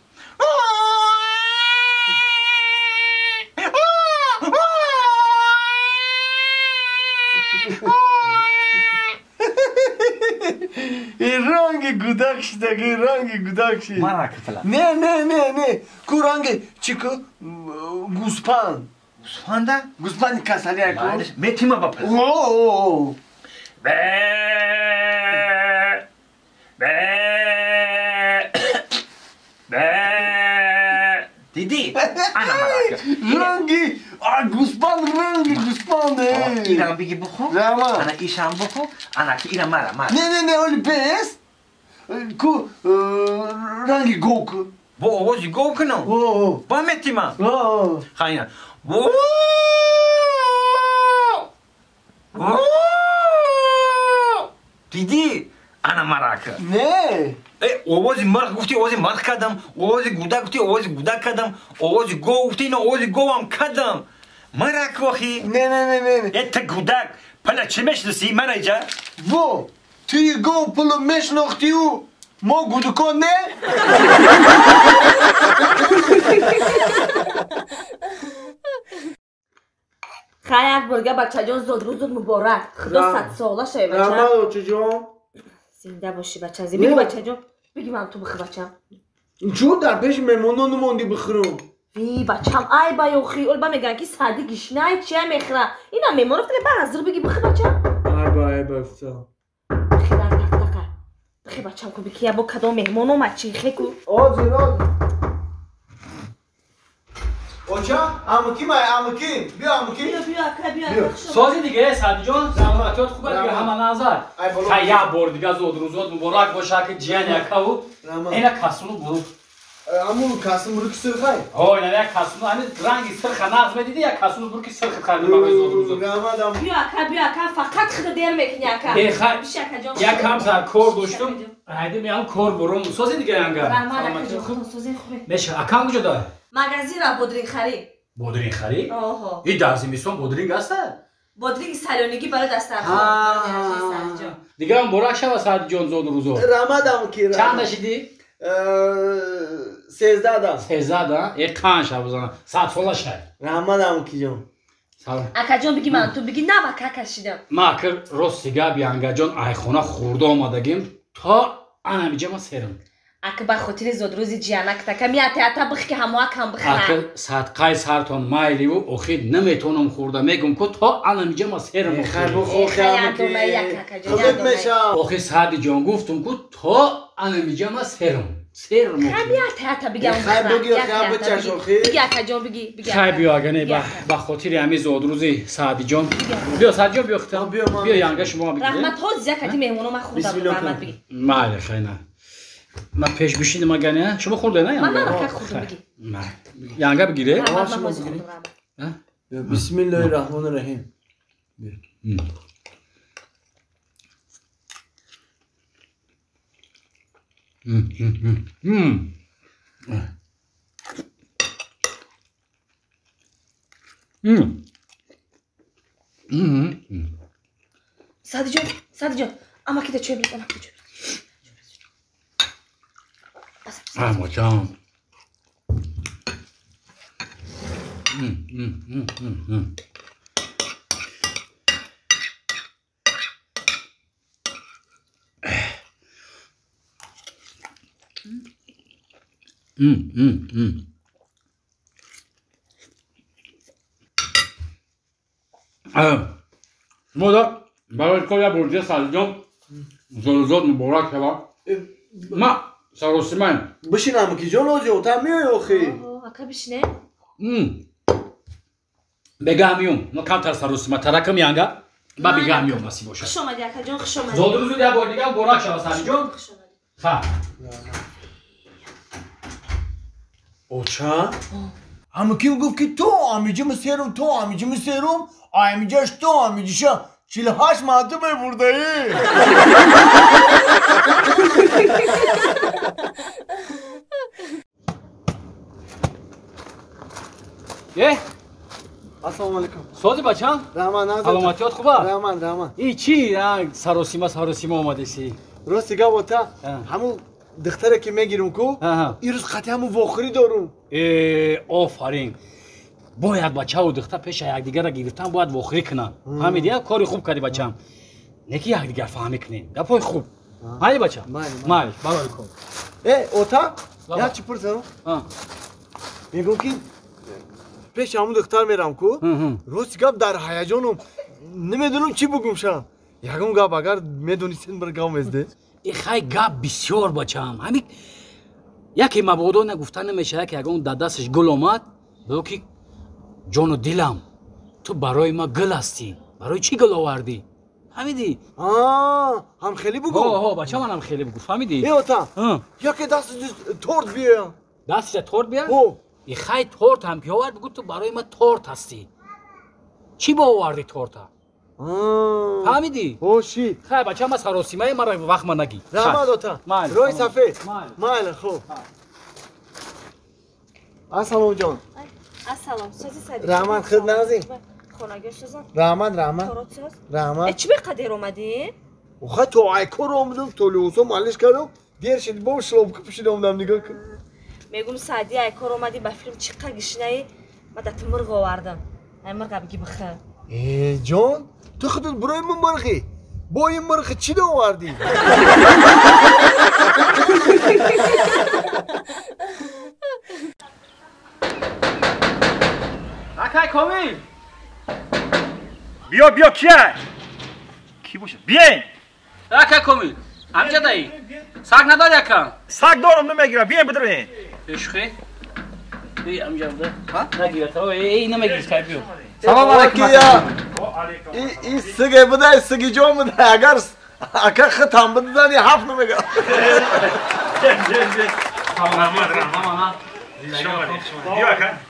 رنگ گودک شده رنگ گودک شده. مرا کفلا. نه نه نه نه. کو رنگ چیکو گوسپند. گوسپند؟ گوسپند کسالی کو. متی ما با پل. او. به به به دیدی؟ انا مرا. رنگی گوسپند رنگ گوسپند. ایران بگی بخو. انا ایشان بخو. انا که ایران مرا مرا. نه نه نه ولی بس. کو رنگ گوک. با آوازی گو کنم. با متی ما. خیلی. دیدی؟ انا مرا که. نه. آوازی مرغ گفتی آوازی مرغ کردم. آوازی گودک گفتی آوازی گودک کردم. آوازی گو گفتی نه آوازی گو هم کردم. مرا که آخی. نه نه نه نه. ای تا گودک پلا چه میشناسی مرا اینجا؟ و توی گو پلو میشناختی و ما گودکان نه؟ خیلی یک برگه بچه جان زود روز مبارک. خدا 100 ساله شوی بچه. رحمت بچه جان. زنده باشی بچه. بگی بچه جان. بگی من تو بخور بچم. چون در پیش مهمونا نموندی بخورم. وی بچم ای با یوخی اول با میگن که سادی گشنای چه میخره. اینا مهمون رفته با حاضر بگی بخور بچم. ای با ای با افتا. بخی در تک تک. بخی بچم کو بکی با کدوم مهمون اومد چی خیکو. آزی راز. اوچا امکی ما امکی بیا امکی بیا بیا بیا. سازی دیگه سعدی جان سلامتیات خوبه دیگه همه نظر. خیا بار دیگه زود روزات مبارک باشه که جیان یکاو اینا کاسونو برو. امو کاسم برو که سرخای. ها اینا یک کاسونو همین رنگ سرخ نغز میدیدی یک کاسونو برو که سرخ خرید برای زود روزات. بیا اکا بیا اکا فقط خود دیر میکنی اکا. یک کم سر کار داشتم. هایدی میام کار برم. سازی دیگه انگار. سازی خوبه. میشه اکا کجا داره؟ مغازه را بودرینگ خری. بودرینگ خری؟ آها. این در زمستان بودرینگ هست؟ بودرینگ سالونگی برای دسترخوان. دیگه هم برک شوه سعدی جان زود روزو. رحمت کی چند شدی؟ 13 دا. 13 دا؟ ای قان شب بزنم. 100 ساله شد. رحمت کی جان. سلام. اکا جان بگی من تو بگی نه وکا کشیدم. ما اکر راست دیگه بیانگا جان ای خونه خورده آمدگیم تا انمیجا ما سرم. اکه با خاطر زودروزی جیانک تا کمی ata بخ که همو کم بخره. اکه صدقه سرتون مایلی و اخید نمیتونم خورده میگم که تا الان ما سرم خیر بخور آخه سعدی جان گفتم که تا الان ما سرم سرم خیر ata بگم خیر بگی خیر بچش آخه بگی اکا جان بگی بگی خیر بیا اگه نه با خاطر همین زودروزی سعدی جان بیا سعدی جان بیا ختم بیا ینگه شما بگی رحمت ها زیاد مهمونو من خوردم رحمت بگی مایل خیر نه ما پیش بشینم اگه نه شما خورده نه من نه خوردم بگی نه ینگه بگیره بسم الله الرحمن الرحیم. سعدی جان سعدی جان اما که چه بید اما که چه اما جان мода барои кор я бурҷа саъдиҷон зод муборак шавад. Ма саросимаем. Бишинам ки ҷон ози ота меои охи. Ака бишине. Бегаҳ миём. Ма камтар саросима таракам янга. Ба бегаҳ миём насиб бошад. Хуш омадӣ акаҷон, хуш омадӣ. Зодрӯзу як бор дигар муборак шавад Сариҷон. Ха. Оча? Ҳамаким гуфт ки то амиҷими серум, то амиҷими серум, амиҷаш то амиҷиша 48 манта мебурдаӣ. Е? Ассалому алайкум. Сози бачам? Раҳмат, назар. Саломатиёт хуба? Раҳмат, раҳмат. И чӣ саросима саросима омадеси? Рости гап ота, ҳамун духтаре ки мегирам ку, ин рӯз қатъи ҳамун вохӯрӣ дорум. Э, офарин. Бояд бачаву духтар пеша якдигарро гирифтан бояд вохӯрӣ кунанд. Фаҳмидӣ? Кори хуб кардӣ бачам. Не ки якдигар фаҳмӣ кунем. Гапҳои хуб. Майли бача? Майли, барои кор. Э, ота, як чӣ пурсам? Мегӯм ки пеши ҳамун духтар мерам ку, рости гап дар ҳаяҷонум, намедонам чӣ бугум ша. Ягон гап агар медонистед бар гап мезде. Хай гап бисёр бачам. Ҳамин яке мабодо нагуфта намешавад ки ягон дар дасташ гул омад, бигӯ ки ҷону дилам, ту барои ма гул ҳастӣ. Барои чӣ гул овардӣ? Фаҳмидӣ? Ҳам хеле бугӯ. Ҳо, бача манам хеле бугӯ. Фаҳмидӣ? Э, ота, яке дасташ торт биёя. Дасташа торт биёя? Ҳо. Хай торт ҳам ки овард, бигӯ ту барои ма торт ҳастӣ. Чӣ бо овардӣ торта? Фаҳмидӣ? Ҳо, ши. Хай бача, ма саросимаи маро вақт ма нагӣ. Раҳмат ота. Роҳи сафед. Майли, хуб. Ассалом ҷон. Ассалом, сози садӣ. Раҳмат, худ назӣ. Хонагир созам. Раҳмат, раҳмат. Торот соз? Раҳмат. Э, чӣ беқадр омадӣ? Охай то айкор омадам, то лиҳусо малиш кардам, дер шид, бо шлопка пӯшида омадам, нигоҳ кун. Мегум саъди айкор омадӣ, ба филм чӣ қа гишнаи, ма да ту мурғ овардам. Ай мурға биги бихӯр. Э, ҷон, ту худат барои ман мурғӣ. Бо ин мурғи чӣ овардӣ? Акай Комил! Биё, биё, кия? Кӣ бошад? Биёин! Акай Комил, ҳамҷа даӣ? Саг надорӣ ака? Саг дорам, намегирам. Биёин, бидароин. Шухӣ? Эй, ҳамҷа буда. Нагирад. Эй, намегирифт, кай биё. Салом алайкум. И сиге буда, сиги ҷон буда. Агар ака хитам бидани ҳафт намегирад. Раҳмат, раҳмат.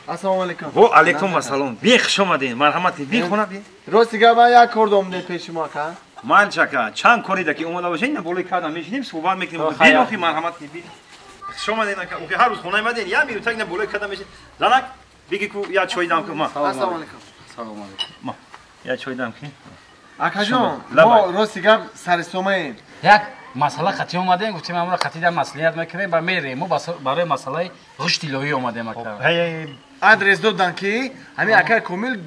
Ассалому алайкум. Во алайкум ассалом. Биё, хуш омадед. Марҳамат, биё хона биё. Рости гап ман як кор дорам пеши мо ака. Ман чака, чанд кори да ки омада бошед, на болои кардам мешинем, суҳбат мекунем. Биё охи марҳамат, биё. Хуш омадед ака. Охи ҳар рӯз хона омадед, як минутак на болои кардам мешинем. Занак, биги ку як чой дам ку ма. Ассалому алайкум. Салому алайкум. Ма. Як чой дам ки. Акаҷон, мо рости гап сари сомаем. Як масъала қатъӣ омадем, гуфтем амро қатъӣ дар маслиҳат мекунем ва мерем. Мо барои масъалаи ғишти илоҳӣ омадем ака. Адрес додан ки ҳамин акай Комил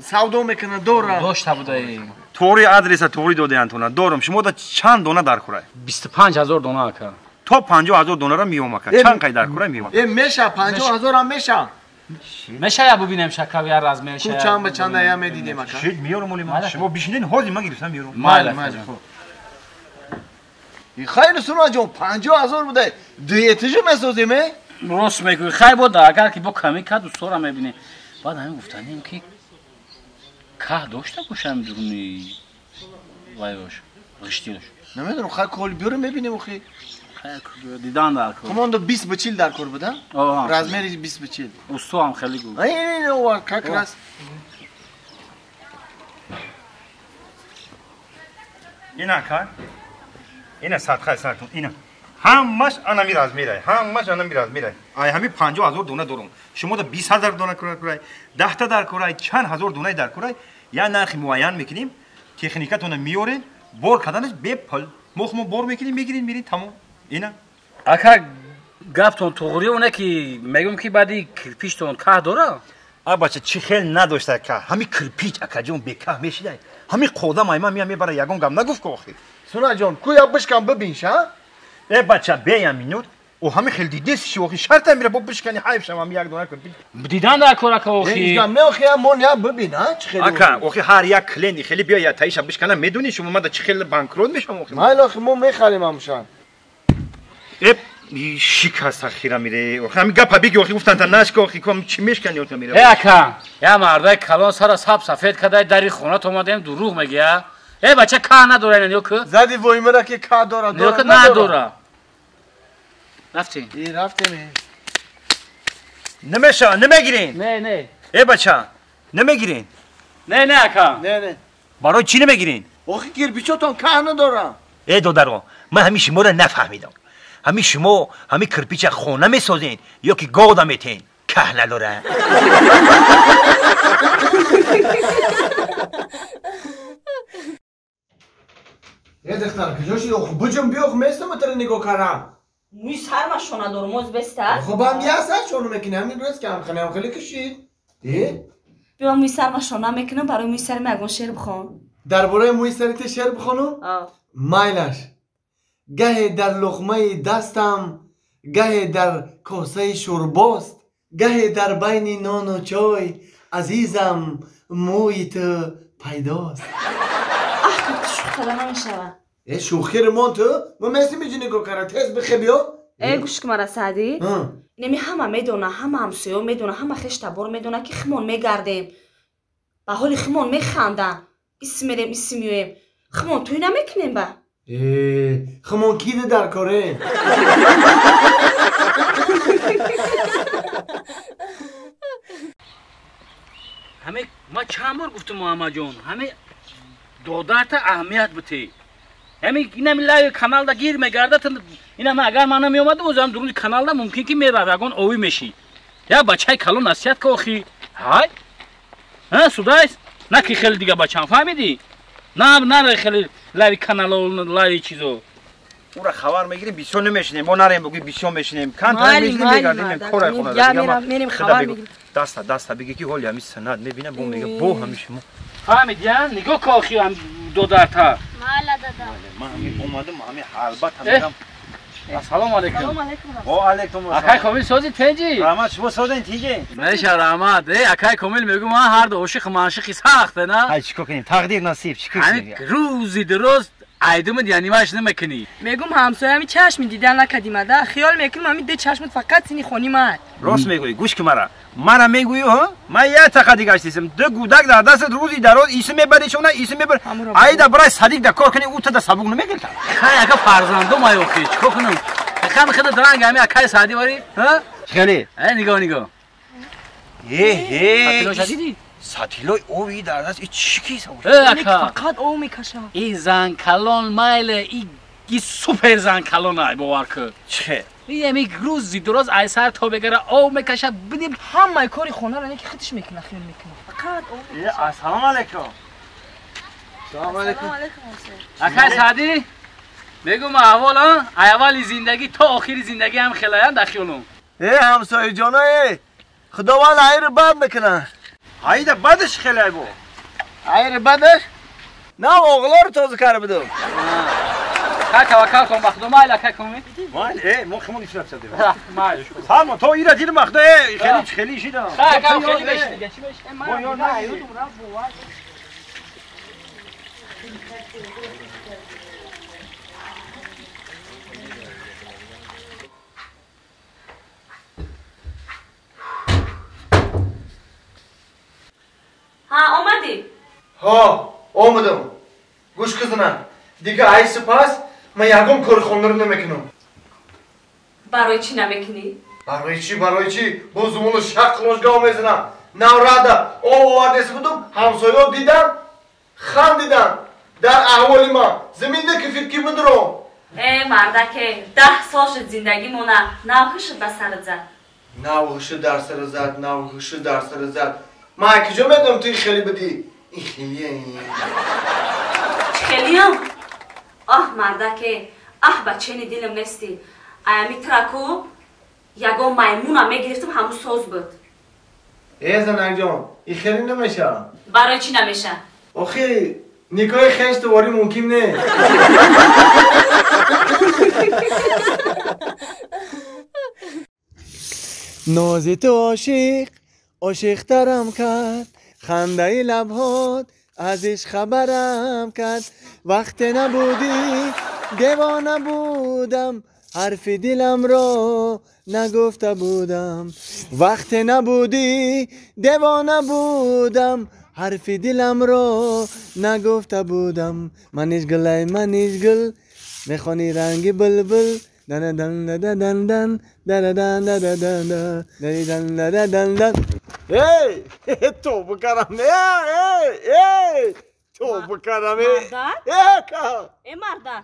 савдо мекунад, дорад. Дошта будаем. Туғри адреса туғри додаанд тона. Дорам. Шумо да чанд дона дар курай? 25 000 дона ака. То 50 000 донара меём ака. Чанд қай дар курай меём? Э, меша, 50 000 ҳам меша. Меша, я бубинем шакав я размер ша. Ку чанд ба чанда я медидем ака. Шид меёрам оли ман. Шумо бишинед, ҳозир ман гирифтам меёрам. Майли, майли. Хайр Сунаҷон, 50 000 буда. Дуэтижа месозем, э? Рост мегӯӣ. Хай бода, агар ки бо камӣ кард, устора мебинем. Баъд ҳамин гуфтанем ки каҳ дошта бошам дуруни вайош, ғиштиёш. Намедонам, хай кол биёрем мебинем охи. Хай дидан дар кор. Команда 20 ба 40 дар кор буда? Размери 20 ба 40. Усто ҳам хеле гуфт. Ай, ова, как раз. Ина кар. Ина садқаи сартон, ина. Ҳамаш анами размерай, ҳамаш анами размерай. Ай ҳами 50 000 дона дорам. Шумо да 20 000 дона курай, 10 та дар курай, чанд ҳазор донаи дар курай, я нархи муайян мекунем, техникатона меорен, бор карданаш бепул. Мо хумо бор мекунем, мегирем, мерем, тамом. Ина. Ака, гаптон туғри оне ки мегӯм ки баъди кирпичтон каҳ дора? А бача, чӣ хел надошта каҳ? Ҳами кирпич акаҷон бекаҳ мешидай. Ҳами қодам ай ман меям мебара, ягон гап нагуфт ку охир. Сунаҷон, ку я бишкан бибин ша? Э бача, беям минут. О ҳами хел дидеси ши охи шарта мера бо бишкани ҳайф шавам як дона кирпич. Дидан дар кор ака охи. Не охи, мо не бибин, а чӣ хел. Ака, охи ҳар як клиенти хеле биё я таиша бишкана, медони шумо мада чӣ хел банкрот мешавам охи. Майли охи, мо мехарем ҳамша. Шикаста хира мире. Охи ҳамин гапа биги охи гуфтан та нашка охи ком чӣ мешкани охи мире. Э ака, я мардай калон сара саб сафед кадай дари хона омадаем дурӯғ мегия. Э бача ка надора ина ки? Зади воймара ки ка дора, дора надора. Рафтем. Э рафтем. Намеша, намегирин. Не, не. Э бача, намегирин. Не, не ака. Не, не. Барои чӣ намегирин? Охи кирпичотон ка надора. Э додаро, ман ҳамин шуморо нафаҳмидам. Ҳамин шумо ҳамин кирпича хона месозен ё ки года метен? Каҳ надора. Э духтар, куҷо шуди? Охи буҷум биё, охи местам тара нигоҳ карам. Мӯи сарма шона дорум, оз беста? Хоб ҳам я сар шона мекунӣ, ҳамин рӯз ки ҳамхеле ҳамхеле кушид. Э? Биё мӯи сарма шона мекунам, барои мӯи сари ман ягон шеър бихон. Дар бораи мӯи сари ту шеър бихонам? Майлаш. Гаҳе дар луқмаи дастам, гаҳе дар косаи шӯрбост, гаҳе дар байни нону чой, азизам, мӯи ту пайдост. Аҳ, как ту шӯх карда намешавад. Э, шӯхиро мон ту? Мо местим иҷи нигоҳ кара, тез бихе биё. Э, гӯш ки мара Саъдӣ. Инами ҳама медона, ҳама ҳамсоё медона, ҳама хештабор медона, ки химон мегардем. Ба ҳоли химон механданд. Ис мерем, ис меоем. Химон тӯй намекунем ба? Химон киде дар коре? Ҳаме ма чанд бор гуфтам Муҳаммадҷон, ҳаме додарта аҳамият бите. Ҳаме инами лави каналда гир мегардад, инама агар ман намеомадам, озам дуруни каналда мумкин ки мерав, ягон овӣ мешӣ. Я бачаи калон насиҳат ка охи. Ҳай? Ҳа, судайс? На ки хеле дига бачам, фаҳмидӣ? На, на хеле лави канало, лави чизо. Ура хабар мегирем, бисёр намешинем. Мо нарем буги бисёр мешинем. Кан та мешинем мегардем, кора хона. Мерем хабар мегирем. Даста, даста биги ки ҳоли ҳамин санад мебинам, бо мега бо ҳамин шумо. Фаҳмидӣ, нигоҳ ка охи ҳам додарта. Майла дада. Ман ҳамин омадам, ҳамин албатта мегам. Ассалому алайкум. Салом алайкум. Ва алайкум ассалом. Акай Комил созӣ тенҷи? Раҳмат, шумо созен тинҷи? Меша раҳмат. Э, акай Комил мегӯ ман ҳар ду ошиқ маншиқи сахте, на? Ҳай чикор кунем? Тақдир насиб, чикор кунем? Рӯзи дуруз айдумад янимаш намекунӣ. Мегӯм ҳамсоя ҳами чашми дидан накардимада, хиёл мекунам ҳами де чашмат фақат сини хони ман. Рост мегӯӣ, гӯш ки мара. Мара мегӯӣ, ҳа? Ман як тақа дигаш дисам. Ду гудак дар дастат рӯзи дароз иси мебарӣ шона, иси мебарӣ. Айда барай садиқ да кор кунӣ, ӯ та да сабук намегирта. Хай ака фарзандом ай охи, чикор кунам? Хам хида дранг ҳами акай Саъдӣ варӣ, ҳа? Хеле. Э, нигоҳ, нигоҳ. Э, э. Сатилоша дидӣ? Сатилой ови дар даст, и чӣ кис? Э, ака. Фақат ов мекашад. И зан калон майле, и супер зан калон ай бовар кун. Чӣ? Ами рӯзи дуроз ай сар то бегара ов мекашад, бидим ҳамаи кори хонаро не ки худаш мекунад, хиёл мекунад. Фақат ов мекашад. Э, ассалому алайкум. Салому алайкум. Акай Саъдӣ, мегӯм аҳвол, ай аввали зиндагӣ то охири зиндагӣ ҳам хелаян дар хиёлум. Э, ҳамсояҷоно, э, Худованд айри бад мекунад. Айда бадаш хеле бо. Айри бадаш? На, оғлоро тоза карда будум. Хай таваккал кун ба Худо, майл акай Комил. Майл, э, мо химон ишраб задем. Майл. Салмон, то ира дидим вақта, э, хеле хеле шидам. Хай акай хеле меши дига, чӣ меши? Мо ёр на. Ҳа, омадӣ? Ҳо, омадам. Гӯш кизна. Дига ай сипас ман ягон кори хонаро намекунам. Барои чӣ намекунӣ? Барои чӣ, барои чӣ? Бо зумону шақ ложгав мезанам. Наврада об овардеси будум, ҳамсоё дидам, хандидам. Дар аҳволи ман заминда кифит ки бидуром. Э, мардаке, 10 сол шуд зиндагимона, навҳушуд ба сарат зад. Навҳушуд дар сара зад, навҳушуд дар сара зад. Ман куҷо медонам ту ин хеле будӣ? Ин хелие. Чӣ хелиям? Аҳ, мардаке, аҳ, ба чени дилам нестӣ. Аями траку ягон маймуна мегирифтам, ҳамун соз буд. Э, занакҷон, ин хеле намешавад. Барои чӣ намешавад? Охи, никоҳи хеш туворӣ мумкин нест. Нози ту ошиқ, ошиқтарам кард, хандаи лабҳот аз ишқ хабарам кард. Вақте набудӣ, девона будам, ҳарфи диламро нагуфта будам, вақте набудӣ девона будам, ҳарфи диламро нагуфта будам. Маниш гул, ай маниш гул, мехони ранги булбул, дан дан дан дан дан дан дан дан дан дан дан дан дан. Эй, тобу карам, эй, эй, тобу карам, эй, эй, марда.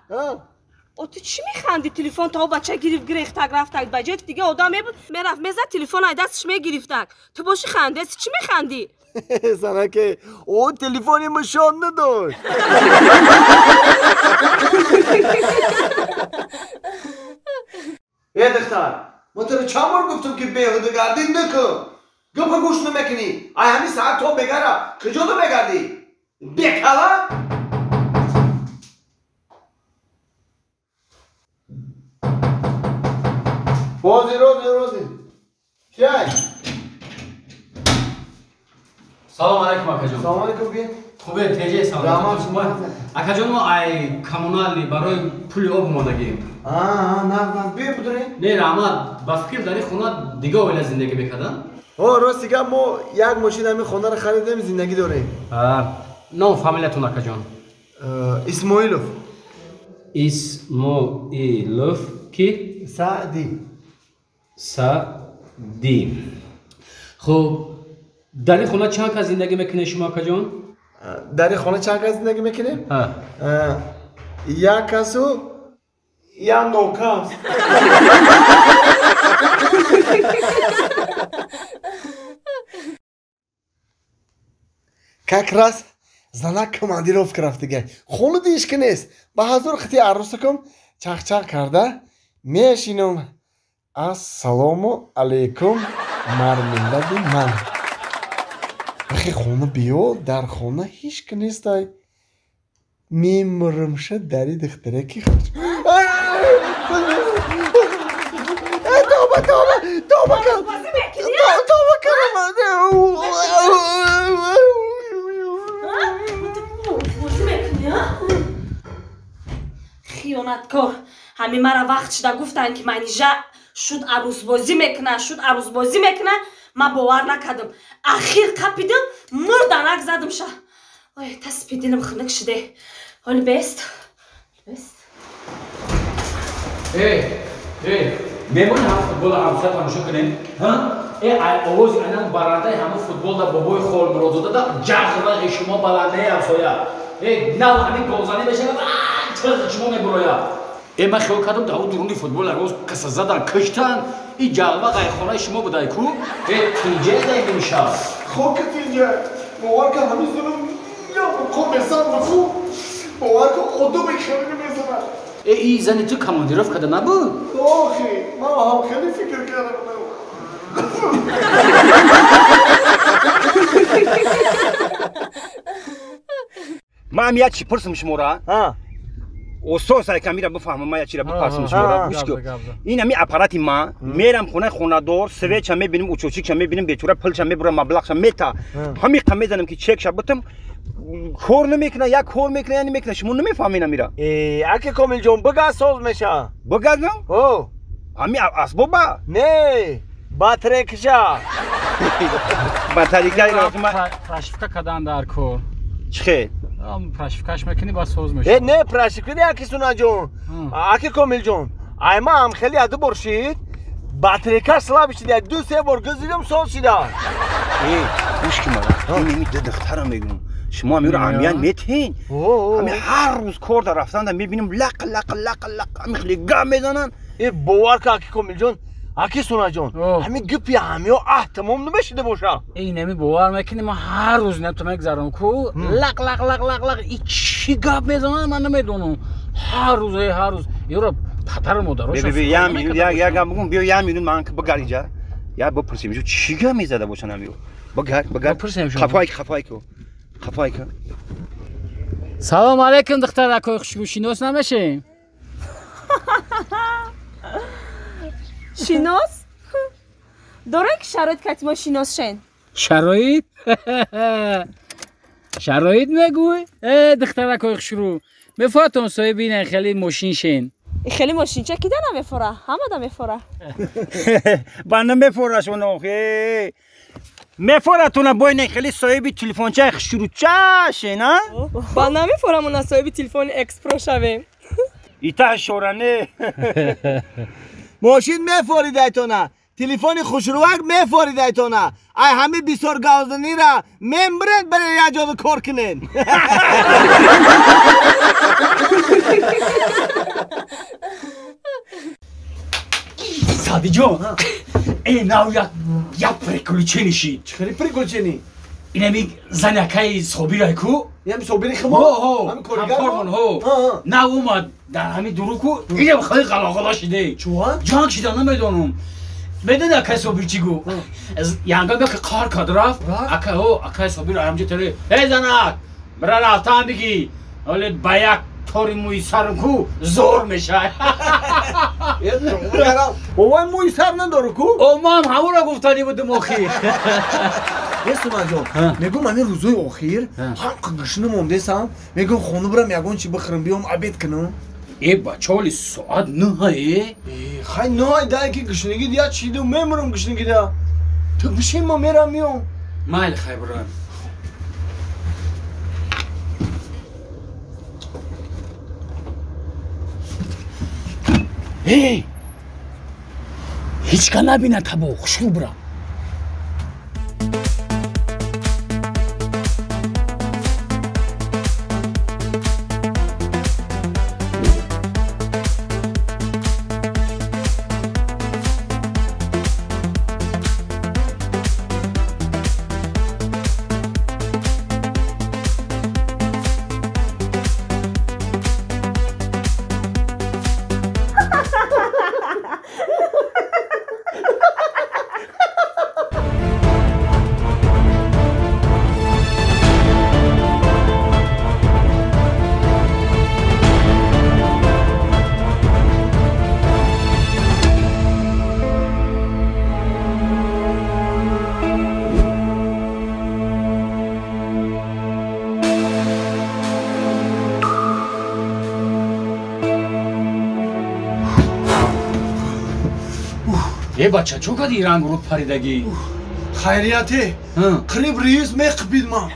О, ту чӣ механдӣ? Телефон то бача гирифт, гирехтак, рафтак. Ба ҷои дига одам мебуд, мерафт, мезад, телефон ай дасташ мегирифтак. Ту боши хандеси, чӣ механдӣ? Занаке, о телефони мушон надошт. Э, духтар, мо туро чанд бор гуфтам, ки беҳудагардӣ накун. Гапа гӯш намекунӣ. Ай ҳамин саат то бегара куҷо ту мегардӣ? Бекала? Рози, рози, рози. Кияй? Салом алейкум, акаҷон. Салом алейкум, би. Хубе, теҷе, салом. Акаҷон, мо ай коммунали барои пули об омадагем. Аа, нағз, нағз. Би, будурӣ? Не, раҳмат. Ба фикр дар ин хона дига оила зиндагӣ мекардан? О, рости гап, мо як мошин ҳамин хонаро харидем, зиндагӣ дорем. Ном фамилиятон, акаҷон? Исмоилов. Исмоилов ки? Саъдӣ. Саъдӣ. Хуб, дар ин хона чанд кас зиндагӣ мекунед шумо, акаҷон? Дар ин хона чанд кас зиндагӣ мекунем? Як касу як нокас. Как раз занак командировка рафтига. Хона дишки нест. Ба ҳазор қити арӯсакам чақчақ карда мешинам. Ассалому алайкум, мармилади ман. Ахи хона биё, дар хона ҳеч ки нестай. Мемурумша дари духтараки хуш. Тоба, тоба, тоба кар. Тоба карам. Хиёнаткор. Ҳамин мара вақт шуда гуфтанд, ки Манижа шуд арӯсбозӣ мекуна, шуд арӯсбозӣ мекуна. Ман бовар накардам. Ахир қапидам, мурданак задам ша. Ой, таспи дилам хунук шуде. Ҳоли бест. Бест. Эй, эй, мемонӣ ҳам футбола ҳамсоя тамошо кунем? Ҳа? Э, овози айнан барандаи ҳамун футбол да бобои Холмуродзода да ҷағвағи шумо баландаи ҳамсоя. Э, нав ҳамин голзанӣ мешавад, тиғ шумо мебурояд. Э, ман хиёл кардам дар дуруни футбол роз каса задан, киштан. И ҷағва ғайрхонаи шумо будай ку? Э, тинҷа дай мешав. Хоки тинҷа. Бовар кун, ҳамин зулм я муқом месан биху. Бовар кун, одами хеле мезанад. Э, и зани ту командировка да набуд? Охи, ман ҳам хеле фикр кардам. Ман як чӣ пурсам шуморо? Осос ай камера бифаҳмам, ман як чиро бипурсам шуморо. Гӯш кун. Ин ҳамин аппарати ман, мерам хонаи хонадор, свеча мебинам, учочикша мебинам, бечора пулша мебурам, маблағша мета. Ҳамин қа мезанам ки чекша бутам, кор намекуна, як кор мекуна, я намекуна. Шумо намефаҳмед амира. Э, аки Комилҷон, бигаз соз меша. Бигазам? О. Ҳамин асбоба? Не, батарейкаша. Батарейка прошивка кадан дар кор. Чӣ хел? Прошивкаш мекунӣ, ба соз мешавад. Э, не, прошивка не, аки Сунаҷон. Аки Комилҷон, ай ма ҳам хеле яду бор шид, батарейкаш слаб шид, як ду се бор гузидам, соз шида. Э, гӯш ки мара, ин ими ду духтара мегӯм. Шумо ҳаминро аҳамият метиҳед? Ҳамин ҳар рӯз кор дар рафтанда мебинам, лақ лақ лақ лақ ҳамин хеле гап мезананд. Э, бовар кун, аки Комилҷон, аки Сунаҷон, ҳамин гипи ҳамиё аҳ тамом намешида боша. Ин ҳами бовар мекунӣ, ман ҳар рӯз нето мегзарам ку, лақ лақ лақ лақ лақ, и чӣ гап мезананд, ман намедонам. Ҳар рӯз, ҳар рӯз ёро падару модарошон. Би, як минут, як гап бигӯм, биё як минут ман бигар инҷа. Я бипурсем, чӣ гап мезада бошанд ҳамиё? Бигар, бигар. Хафай, хафай ку. Хафай ку. Салом алейкум, духтаракои хушбӯ, шинос намешем? Шинос? Дорем ки шароит кати мо шинос шен. Шароит? Шароит мегӯй? Э, духтаракои хушрӯ, мефоҳатон соҳиби ин хеле мошин шен. Хеле мошинча кида намефора, ҳама да мефора. Ба намефорашон охе. Мефоратона бой не хеле соҳиби телефончаи хушрӯчаше, на? Ба намефорамона соҳиби телефони Экспро шавем. Ита шоране. Мошин мефоридайтона, телефони хушрӯак мефоридайтона. Ай ҳами бисёр гавзанира мембиред баре як ҷода кор кунед. Садиҷон, э нав як приключение шид. Чӣ хели приключение? Инами занякаи Собирай ку? Инами Собири химо? Ҳо, ҳамкормон, ҳо. Нав омад дар ҳами дуру ку, инам хеле ғалоғало шиде. Чӯа? Ҷанг шида намедонам. Медони акай Собир чӣ гуфт? Янгам яке қар кард рафт. Акай, ҳо, акай Собир ҳамҷо теле. Эй занак, бира рафтан бигӣ. Ҳоле ба як тори мӯи сарам ку зор мешавад. Бобои мӯи сар надору ку? О, ман ҳамонро гуфтанӣ будум охир. Сумаҷон, мегӯм ҳамин рӯзои охир ҳам гушна мондесам, мегӯм хона бирам ягон чи бихӯрам, биём обед кунам. Э бача, оли соат нӯҳае? Хай нӯҳай дай ки гушнагӣ дия чиду мемурам гушнагӣ да. Ту бишин, ма мерам миём. Майли, хай бирам. Эй! Ҳеҷ ка набинад табо, хушрӯ бирам. Э бача, чӯ кади ранг рӯд паридагӣ? Хайрияте, қариб раис меқипид ман.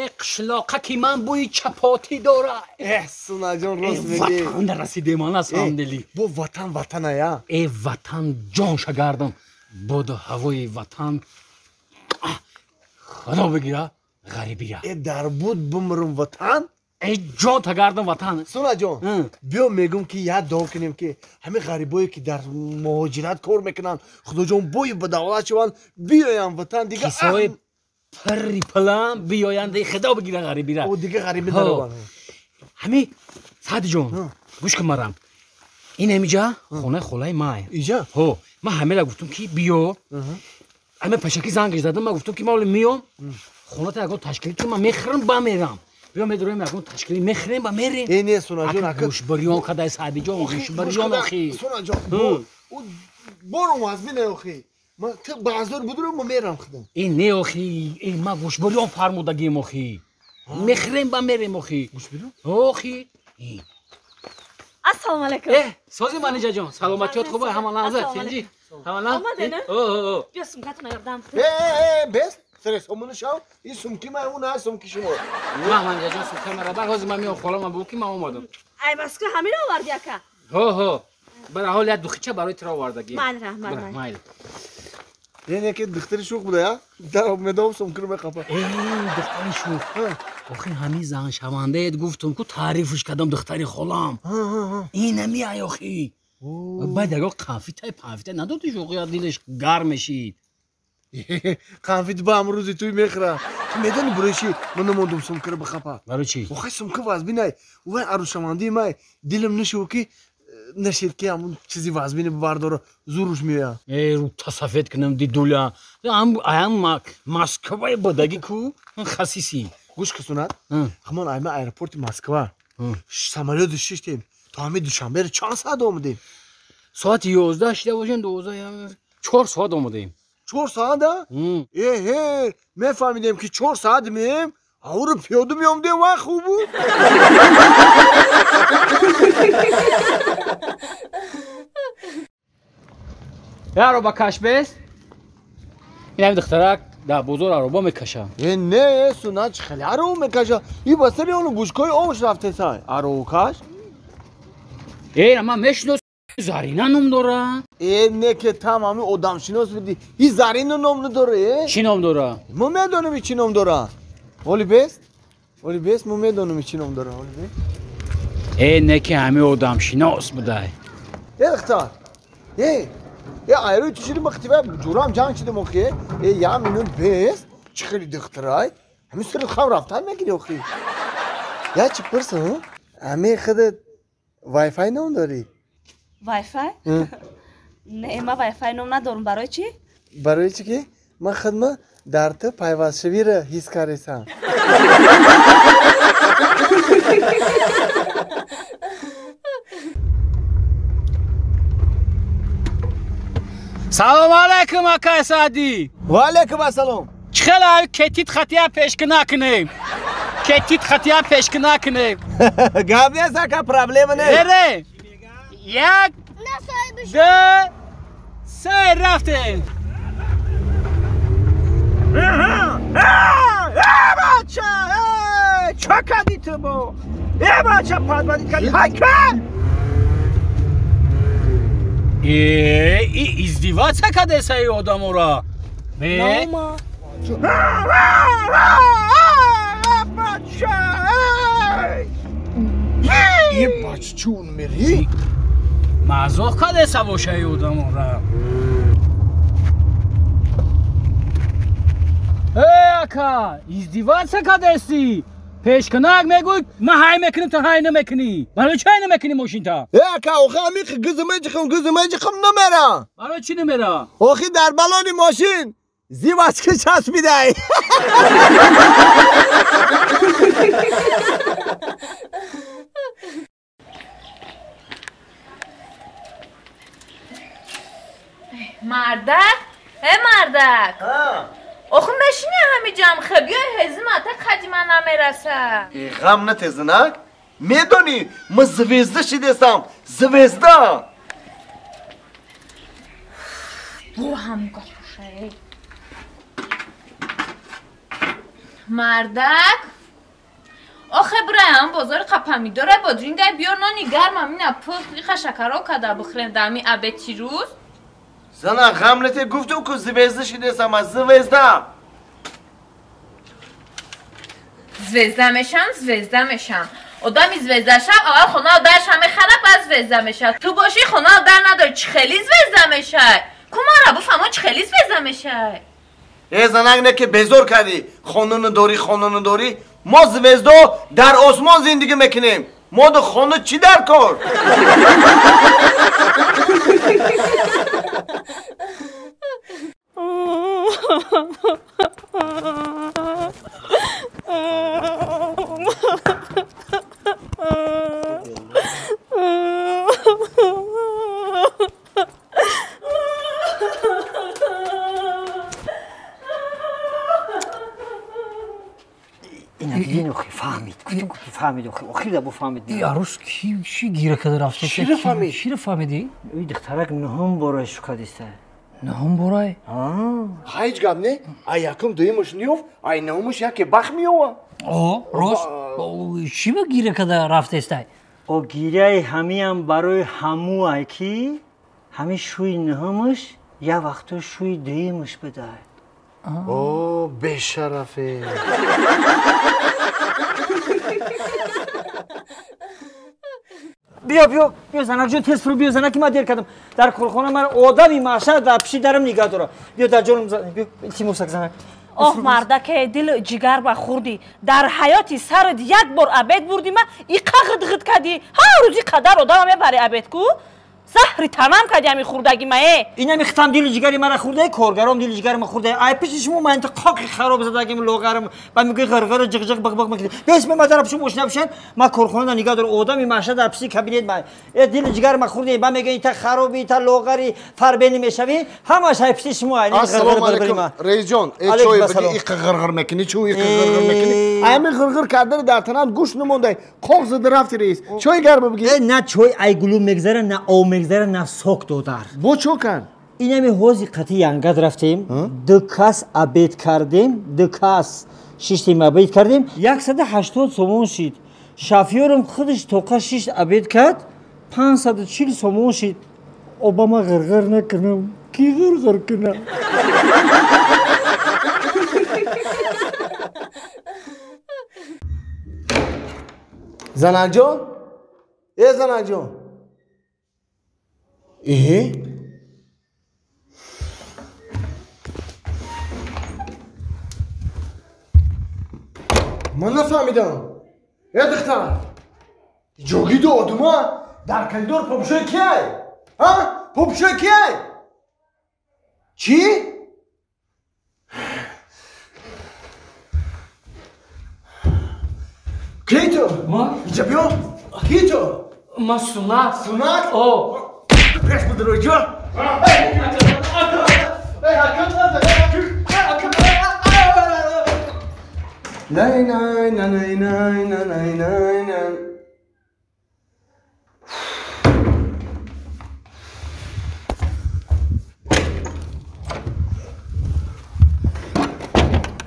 Э қишлоқа ки ман бӯи чапотӣ дорад. Э Сунаҷон, рост мегӣ. Ватан расидем ана самдели. Бо ватан ватаная. Э ватан ҷонша гардам. Боду ҳавои ватан. Худо бигира ғарибира. Э дар буд бумрум ватан. Э ҷон тагардам ватан. Сунаҷон, биё мегӯм ки як дуо кунем ки ҳамин ғарибое ки дар муҳоҷират кор мекунанд, Худоҷон бои ба давлат шаванд, биёянд ватан дига. Кисои пирри пилам биёянд, худо бигира ғарибира. О дига ғарибӣ дарованд. Ҳамин Садиҷон, гӯш кун марам. Ин ҳамиҷа хонаи холаи май. Иҷа? Ҳо, ман ҳамера гуфтум ки биё. Ҳамин пешакӣ зангаш задам, ман гуфтум ки ман ҳоло меём, хоната ягон ташкилӣ кунам, ман мехӯрам, ба мерам. Биё медорем ягон ташкилӣ мехӯрем ба мерем. Э не Сунаҷон, ака гӯшбариён кадай Садиҷон, гӯшбариён охи. Сунаҷон, борум аз бинай охи. Ман ту баъзор будурам, ман мерам худам. Э не охи, э ман гӯшбариён фармудагим охи. Мехӯрем ба мерем охи. Гӯшбариён? Охи. Ассалому алайкум. Э, сози манижаҷон, саломатиёт хуб, ҳама лаҳза, тинҷӣ. Ҳама лаҳза. Омадена? О, о, о. Биё сумкатона ёрдам. Э, э, бес. Стресс, омону шав, ин сумки ман, он ҳаст сумки шумо. Ман манижаҷон сумка мара бар, ҳозир ман меом хола ман бигӯ ки ман омадам. Ай Москва ҳамин оварди ака? Ҳо, ҳо. Бара ҳол як духича барои туро овардагӣ. Майли, раҳмат, майли. Майли. Ин яке духтари шӯх буда, я? Дар медом сумкиро меқапа. Э, духтари шӯх. Охи ҳамин заншавандаед гуфтум ку таърифш кардам духтари холам. Ин ҳами ай охи. Баъд ягон қанфитай панфитай надоди шӯхия дилаш гарм мешид. Қанфит ба амрӯзи туй мехӯра. Ту медони барои чӣ ман намондум сумкиро бихапа? Барои чӣ? Охай сумка вазбинай. Вай арӯсшавандаи май дилам нашуд ки нашед ки ҳамун чизи вазбини бардора зуруш меояд. Э рута сафед кунам дидуля. Аям Москваи бодагӣ ку хасисӣ. Гӯш кун Сунат, ҳамон айма аэропорти Москва самолёт шиштем то ҳамин Душанберо чанд соат омадем? Соати 11 шида бошем, 12 4 соат омадем. 4 соат? Эҳе, мефаҳмидем ки 4 соат меем, Ауро пиёда меомдем, вай хуб буд. Я аробакаш бест? Ин ҳами духтарак дар бозор ароба мекаша. Э не, сунат хеле ароба мекаша. И ба сари ону бушкои овш рафтесай. Аробакаш? Э, ман мешинос, Зарина ном дора. Э, не ки там ҳами одамшинос будӣ. И Зарина ном надора, э? Чӣ ном дора? Мо медонем чӣ ном дора. Оли бест? Оли бест, мо медонем чӣ ном дора. Оли бест? Э, не ки ҳами одамшинос будай. Э, духтар. Э, э, айрӯи ту шиди мақтива ҷурам ҷанг шидам охи. Э, я минут бест. Чӣ хеле духтарай? Ҳами сари хам рафтан мегири охи. Я чӣ пурсам? Ҳами худат Wi-Fi ном дорӣ? Wi-Fi? Не, ман Wi-Fi ном надорам. Барои чӣ? Барои чӣ ки ман худма дар ту пайвастшавиро ҳис кардесам. Салом алайкум, акай Саъдӣ. Ва алайкум ассалом. Чӣ хела кетит хатия пешкӣ накунем? Кетит хатия пешкӣ накунем. Гап нест, ака, проблема нест. Эре. Як, ду, се, рафтем. Э, бача, э, чо кардӣ ту бо? Э, бача, падбадид кардӣ. Ҳайка! Э, и издеваться кардеса и одамора. Не? Нома. Бача, Э, бача, чун мери? Мазоқ кардеса боша и одамора. Э, ака, издеваться кардеси. Пешканак мегӯй, ман ҳай мекунам, ту ҳай намекунӣ. Барои чӣ ҳай намекунӣ мошинта? Э, ака, охи ҳамин гизм меҷихам, гизм меҷихам намера. Барои чӣ намера? Охи дар балони мошин зивачки часпидай. Мардак, э мардак. Охи мешини ҳамиҷам хе, биёй ҳезим ата қадима намераса. Э, ғам натезинак. Медонӣ, ма звезда шидесам, звезда. Бо ҳам гапуша, э. Мардак, охе бираям бозори қапамидора бодрингай биёр нони гармам ина пухт иха шакаро када бихӯрем дар ҳами абети рӯз. Зана, ғам нате, гуфтум ку звезда шидесам, звезда. Звезда мешам, звезда мешам. Одами звезда шав, аввал хонау дарша мехара, баъд звезда мешав. Ту бошӣ хонау дар надорӣ, чӣ хеле звезда мешай? Ку мара буфаҳмо чӣ хеле звезда мешай? Э, занак, не ки безор кардӣ. Хона надорӣ, хона надорӣ. Мо звездо дар осмон зиндагӣ мекунем. Мо ду хона чӣ дар кор? Ина дидин охи фаҳмид. Гуфтум ки фаҳмид охи. Охир да буфаҳмид. И арӯс ки чӣ гира карда рафта? Чиро фаҳмид? Чиро фаҳмидӣ? И духтарак нуҳум борай шукадиста. Нуҳум борай? Ҳеҷ гап не. Ай якум дуюмаш ниёфт, ай нуҳумаш яке бах меёва. О, рост. Чӣ ба гира карда рафтестай? О гиряи ҳамиам барои ҳамуай ки ҳами шӯи нуҳумаш як вақто шӯи дуюмаш будай. О, бешарафе. Биё, биё, биё, занакҷон, тез фурӯ биё, занаки ман дер кардам. Дар корхона ман одами маҳшар дар пиши дарам нигаҳ дора. Биё дар ҷонам, биё, илтимосак занак. Оҳ, мардаке, дил ҷигар ба хӯрдӣ. Дар ҳаёти сарат як бор абед бурдӣ ма, иқа ғид-ғид кардӣ. Ҳар рӯзи қадар одама мебарӣ абед ку? Заҳри танам кардӣ ҳами хӯрдагӣ ма э. Инами хитам дили ҷигари мара хӯрдаи, коргаром дили ҷигари ма хӯрдаи. Ай пеши шумо ман инта қоқи хароб задагим лоғарам. Ба мегӯи ғирғир ҷиғ-ҷиғ биқ-биқ мекунӣ. Бес ме ма дар пиши мошина бишан, ма корхона нигаҳ дор одами маша дар пиши кабинет ма. Э дили ҷигари ма хӯрдаи, ба мегӯи инта хароби, инта лоғари, фарбени мешавӣ, ҳамаш ай пиши шумо ай. Ассалому алайкум, раисҷон. Э чой биги иқа ғирғир мекунӣ, чӯ иқа ғирғир мекунӣ? Ами ғирғир кардани дар танам гӯшт намондай. Қоқ зада рафти раис. Чой гарм биги. Э на чой ай гулу мегзара, на об мегзара, на сок додар. Бо чо кард? Инами ҳози қати янгад рафтем, ду кас обед кардем, ду кас шиштем обед кардем, 180 сомон шид. Шофёрам худаш тоқа шишт обед кард, 540 сомон шид. Обама ғирғир накунам, ки ғирғир кунам? Занакҷон? Э занакҷон? Эҳе? Ман нафаҳмидам. Э духтар, ҷогиду одума дар коридор попушои киай? Ҳа? Попушои киай? Чӣ? Кии ту? Ма? Иҷа биё. Кии ту? Ма Сунат. Сунат? О. Пеш бидро иҷа. Най най най най най най най най.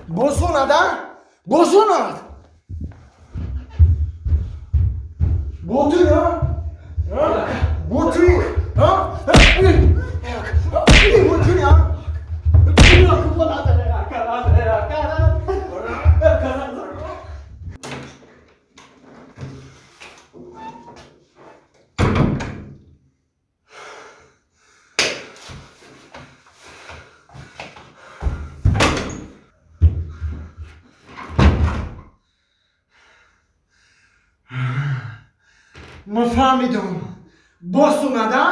Босонад, а? Босонад! Ботуй, а? Ботуй, а? Ботуй, а? Ман фаҳмидам. Босонад, а?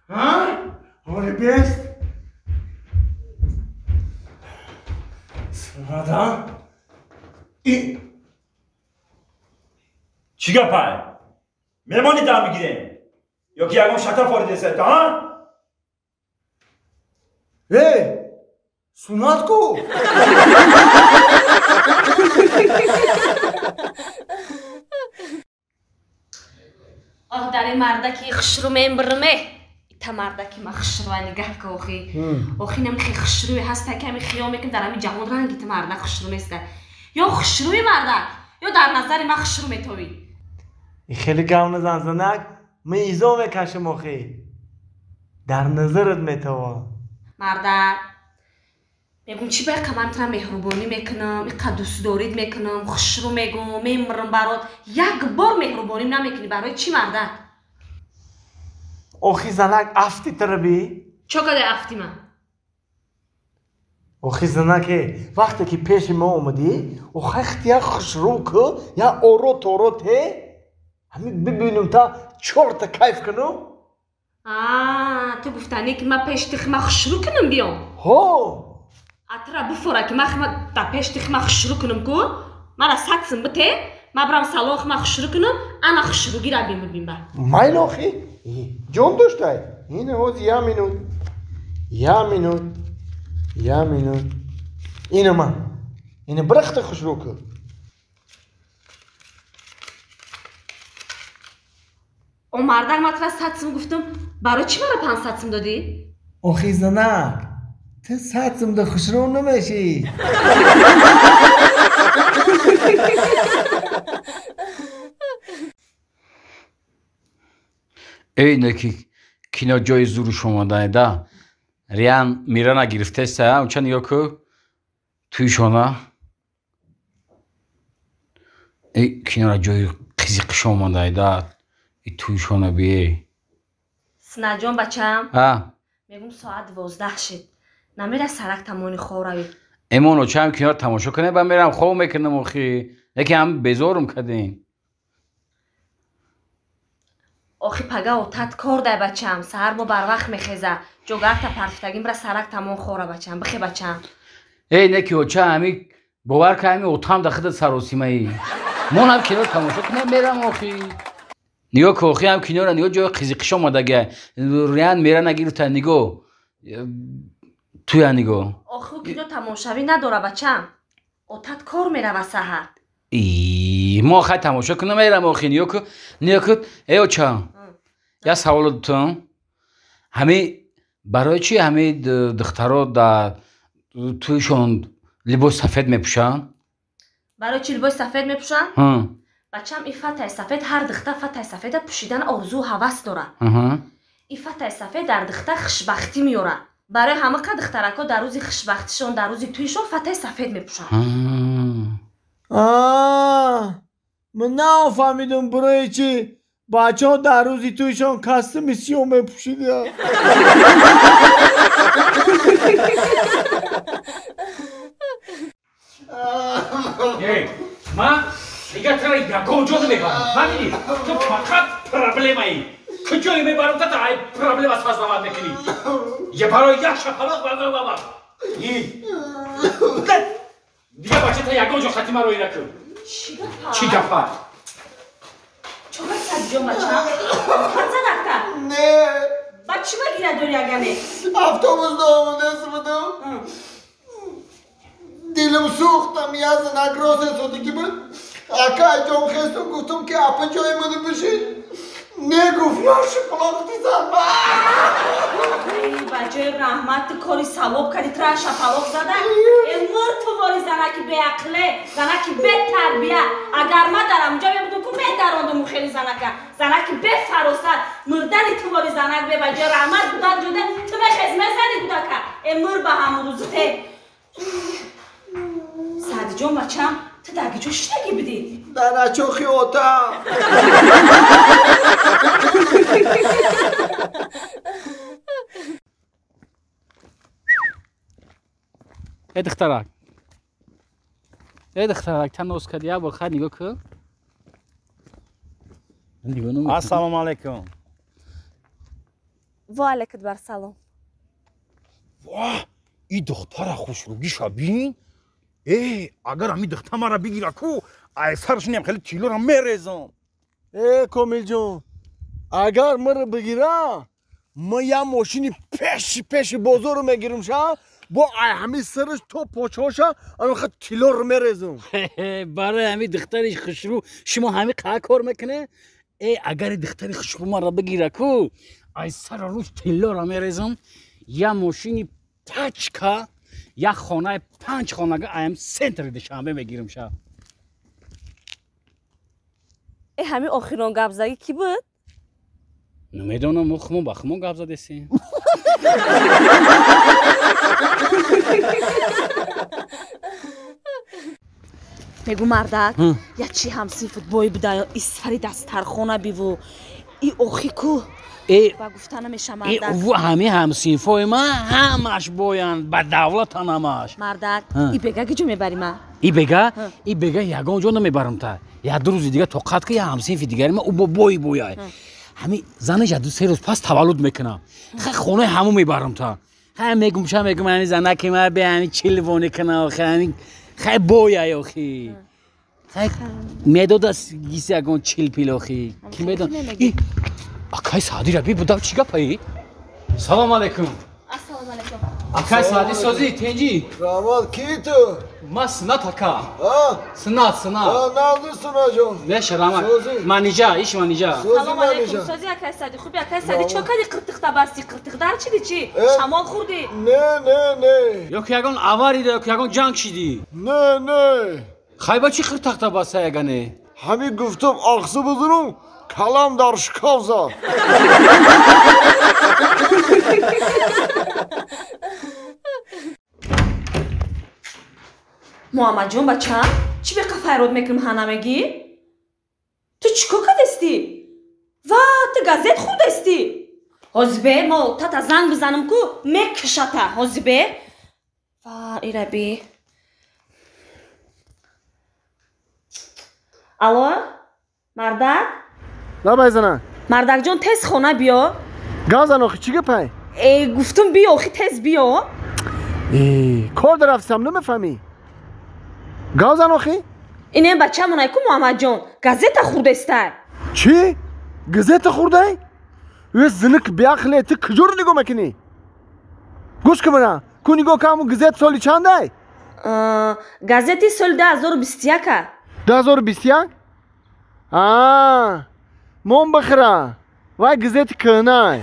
А? Ҳоли бест? Сунад, а? И... Чӣ гапай? Мемонӣ дам бигирем? Ё ки ягон шата форидесета, а? Э! Сунат ку? Оҳ, дар ин мардаки хушрӯ мембирме. Ита мардаки ма хушрӯа нигаҳ ка охи. Охи намихи хушрӯе ҳаста ки ҳами хиёл мекунем дар ҳами ҷаҳон ранги та мардак хушрӯ неста. Ё хушрӯи мардак, ё дар назари ма хушрӯ метовӣ. Хеле гап назан занак, ман изо мекашам охи. Дар назарат метавон. Мардак, мегум чӣ байқа ман тра меҳрубонӣ мекунам, иқа дӯстдорид мекунам, хушрӯ мегум, мемирам барот. Як бор меҳрубоним намекунӣ барои чӣ мардак? Охи занак афти тара би? Чо кадай афти ман? Охи занаке, вақте ки пеши мо омадӣ, охай хти як хушрӯ ку, як оро торо те, ҳамин бибинум та чорта кайф кунум. А, ту гуфтанӣ ки ман пеши ти хма хушрӯ кунам биём? Ҳо. Атра буфора ки ман хма дар пеши ти хма хушрӯ кунам ку, мара 100 сум бите, ман бирам салон хма хушрӯ кунам, ана хушрӯгира бим бибин ба. Майл охи? Ҷон доштай? Ин ҳози я минут. Я минут. Я минут. Ина ман. Ина бирахта хушрӯ ку. О мардак ман тра 100 сум гуфтам, барои чӣ мара 500 сум додӣ? Охи занак, ту 100 сум да хушрӯ намешӣ. Эй неки кино ҷои зуруш омадаеда. Риан Мирана гирифтеста, унча нигоҳ ку туйшона. Эй кинора ҷои қизиқиш омадаеда. И туйшона бие. Синаҷон бачам. А? Мегум соат 12 шид. Намера сарак тамони хоб равӣ. Эмон очам кино тамошо кунем, ба мерам хоб мекунам охи. Яке ҳам безорум кардем. Охи пага отат кор дай бачам, саҳар бо барвақт мехеза. Ҷогарта партифтагим бира сарак тамон хора бачам, бихе бачам. Эй неки оча, ҳами бовар ка ҳами отам да худат саросимаи. Монам кино тамошо кунам мерам охи. Нигоҳ ки охи ҳам киноро нигоҳ ҷои қизиқиш омадага. Риан мера нагирифта нигоҳ. Туя нигоҳ. Охи кино тамошавӣ надора бачам. Отат кор мерава саҳар. Мо хай тамошо кунам мерам охи. Нигоҳ ку, нигоҳ ку. Эй оча, як саволо дутам. Ҳами барои чӣ ҳами духтаро дар тӯйшон либоси сафед мепӯшанд? Барои чӣ либоси сафед мепӯшанд? Бачам, и фатаи сафед ҳар духта фатаи сафеда пӯшидан орзу ҳавас дорад. И фатаи сафед дар духта хушбахтӣ меорад. Барои ҳамақа духтарако дар рӯзи хушбахтишон, дар рӯзи тӯйшон фатаи сафед мепӯшанд. Ман нафаҳмидам барои чӣ бачаҳо дар рӯзи тӯйшон костюми сиёҳ мепӯшиданд. Ман дигар туро ягон ҷо намебарам, фаҳмидӣ? Ту фақат проблемаӣ. Куҷое мебарам, та ай проблема создавать мекунӣ. Я барои як шапалоқ бабаба. Дигар бача та ягон ҷо хати маро накун. Чӣ гапа? Чора Садиҷон бачам? Хат задакта? Не. Ба чӣ магира дори агане? Автобус доомадест будам. Дилам сӯхтам, я занак розе содагӣ буд. Акай ҷон хестум, гуфтум ки апа ҷои мана бишин. Не гуфт, я шапалоқ дизан. Ба ҷои раҳмат ту кори савоб кардӣ, тура шапалоқ зада. Э мур ту вори занаки беақле, занаки бетарбия. Агар ман дар ҳамунҷо мебудум, ку медарондум хели занака. Занаки бефаросат, мурдани ту вори занак бе ба ҷои раҳмат будан ҷода ту мехез мезани кудака. Э мур ба ҳамун рӯзте. Саъдиҷон бачам, ту дар куҷо шиштагӣ будӣ? Дар ачохи отам. Эй духтарак, эй духтарак, та ноз кардӣ, як бор хай нигоҳ кун. Ассалому алайкум. Ва алайкум барсалом. Воҳ, и духтара хушрӯгиша бин. Э, агар ҳамин духта мара бигира ку, ай сарашонам хеле тилора мерезам. Э, Комилҷон, агар маро бигира, ман як мошини пеши пеши бозорро мегирам ша, бо ай ҳамин сараш то почоша анха тилорро мерезам. Барои ҳамин духтари хушрӯ шумо ҳамин қаа кор мекунед? Э, агар духтари хушрӯ маро бигира ку, ай сара рӯз тилора мерезам, як мошини пачка, як хонаи 5 хонага аям центри Душанбе мегирам ша. Э ҳамин охирон гапзагӣ кӣ буд? Намедонам, мо хумон ба хумон гап задесем. Мегӯ мардак, я чӣ ҳамсинфут бой буда, и сари дастархона биву, и охи ку. Ба гуфта намеша мардак. Ҳамин ҳамсинфои ман ҳамаш боянд, ба давлатан ҳамаш. Мардак, и бега киҷо мебарӣ ман? И бега? И бега ягон ҷо намебарам та. Як ду рӯзи дига тоқат ки як ҳамсинфи дигари ман ӯ бо бои бояй. Ҳамин занаш як ду се рӯз пас таваллуд мекунам. Хай хонаи ҳамун мебарам та. Хай мегум ша мегум ҳамин занаки ман бе ҳамин чилвони кунам, охи ҳамин хай бояй охи. Хай медодас гиси ягон чил пил охи. Ки медон? Акай Саъдира би будав чӣ гапаи? Салом алайкум. Ассалому алайкум. Акай Саъди созӣ тенҷӣ? Раҳмат, ки ту? Ман Сунат ака. Сунат, Сунат. Назди Сунаҷон. Неша раҳмат. Манижа, иш Манижа. Салом алайкум. Созӣ акай Саъди, хуби акай Саъди чо кардӣ қиртиқта басти? Қиртиқ дар чиди чӣ? Шамол хӯрдӣ? Не, не, не. Ё ки ягон авария ё ки ягон ҷанг шидӣ? Не, не. Хай ба чӣ қиртиқта баста ягане? Ҳамин гуфтам ақса бизанам, калам дар шкаф зад. Муҳаммадҷон бачам, чӣ беқа файрод мекунам ҳа намегӣ? Ту чӣ кор кардастӣ? Ва, ту газет хӯрдастӣ? Ҳозибе, мо тата занг бизанам ку, мекушата, ҳозибе. Ва, ираби. Алло, мардак? Лабай зана. Мардакҷон, тез хона биё. Гап зан охи, чӣ гапай? Э, гуфтум биё, охи, тез биё. Э, кор дарафтам, намефаҳмӣ? Гап зан охи. Инем бачамонай ку, Муҳаммадҷон, газета хурдестай. Чӣ? Газета хурдай? Э, зиник беақле, ту куҷоро нигоҳ мекунӣ? Гӯш кун мана, ку нигоҳ кун, ҳамун газет соли чандай? Газети соли 2021-а. 2021? А, мон бихӯра, вай газети кӯҳнай.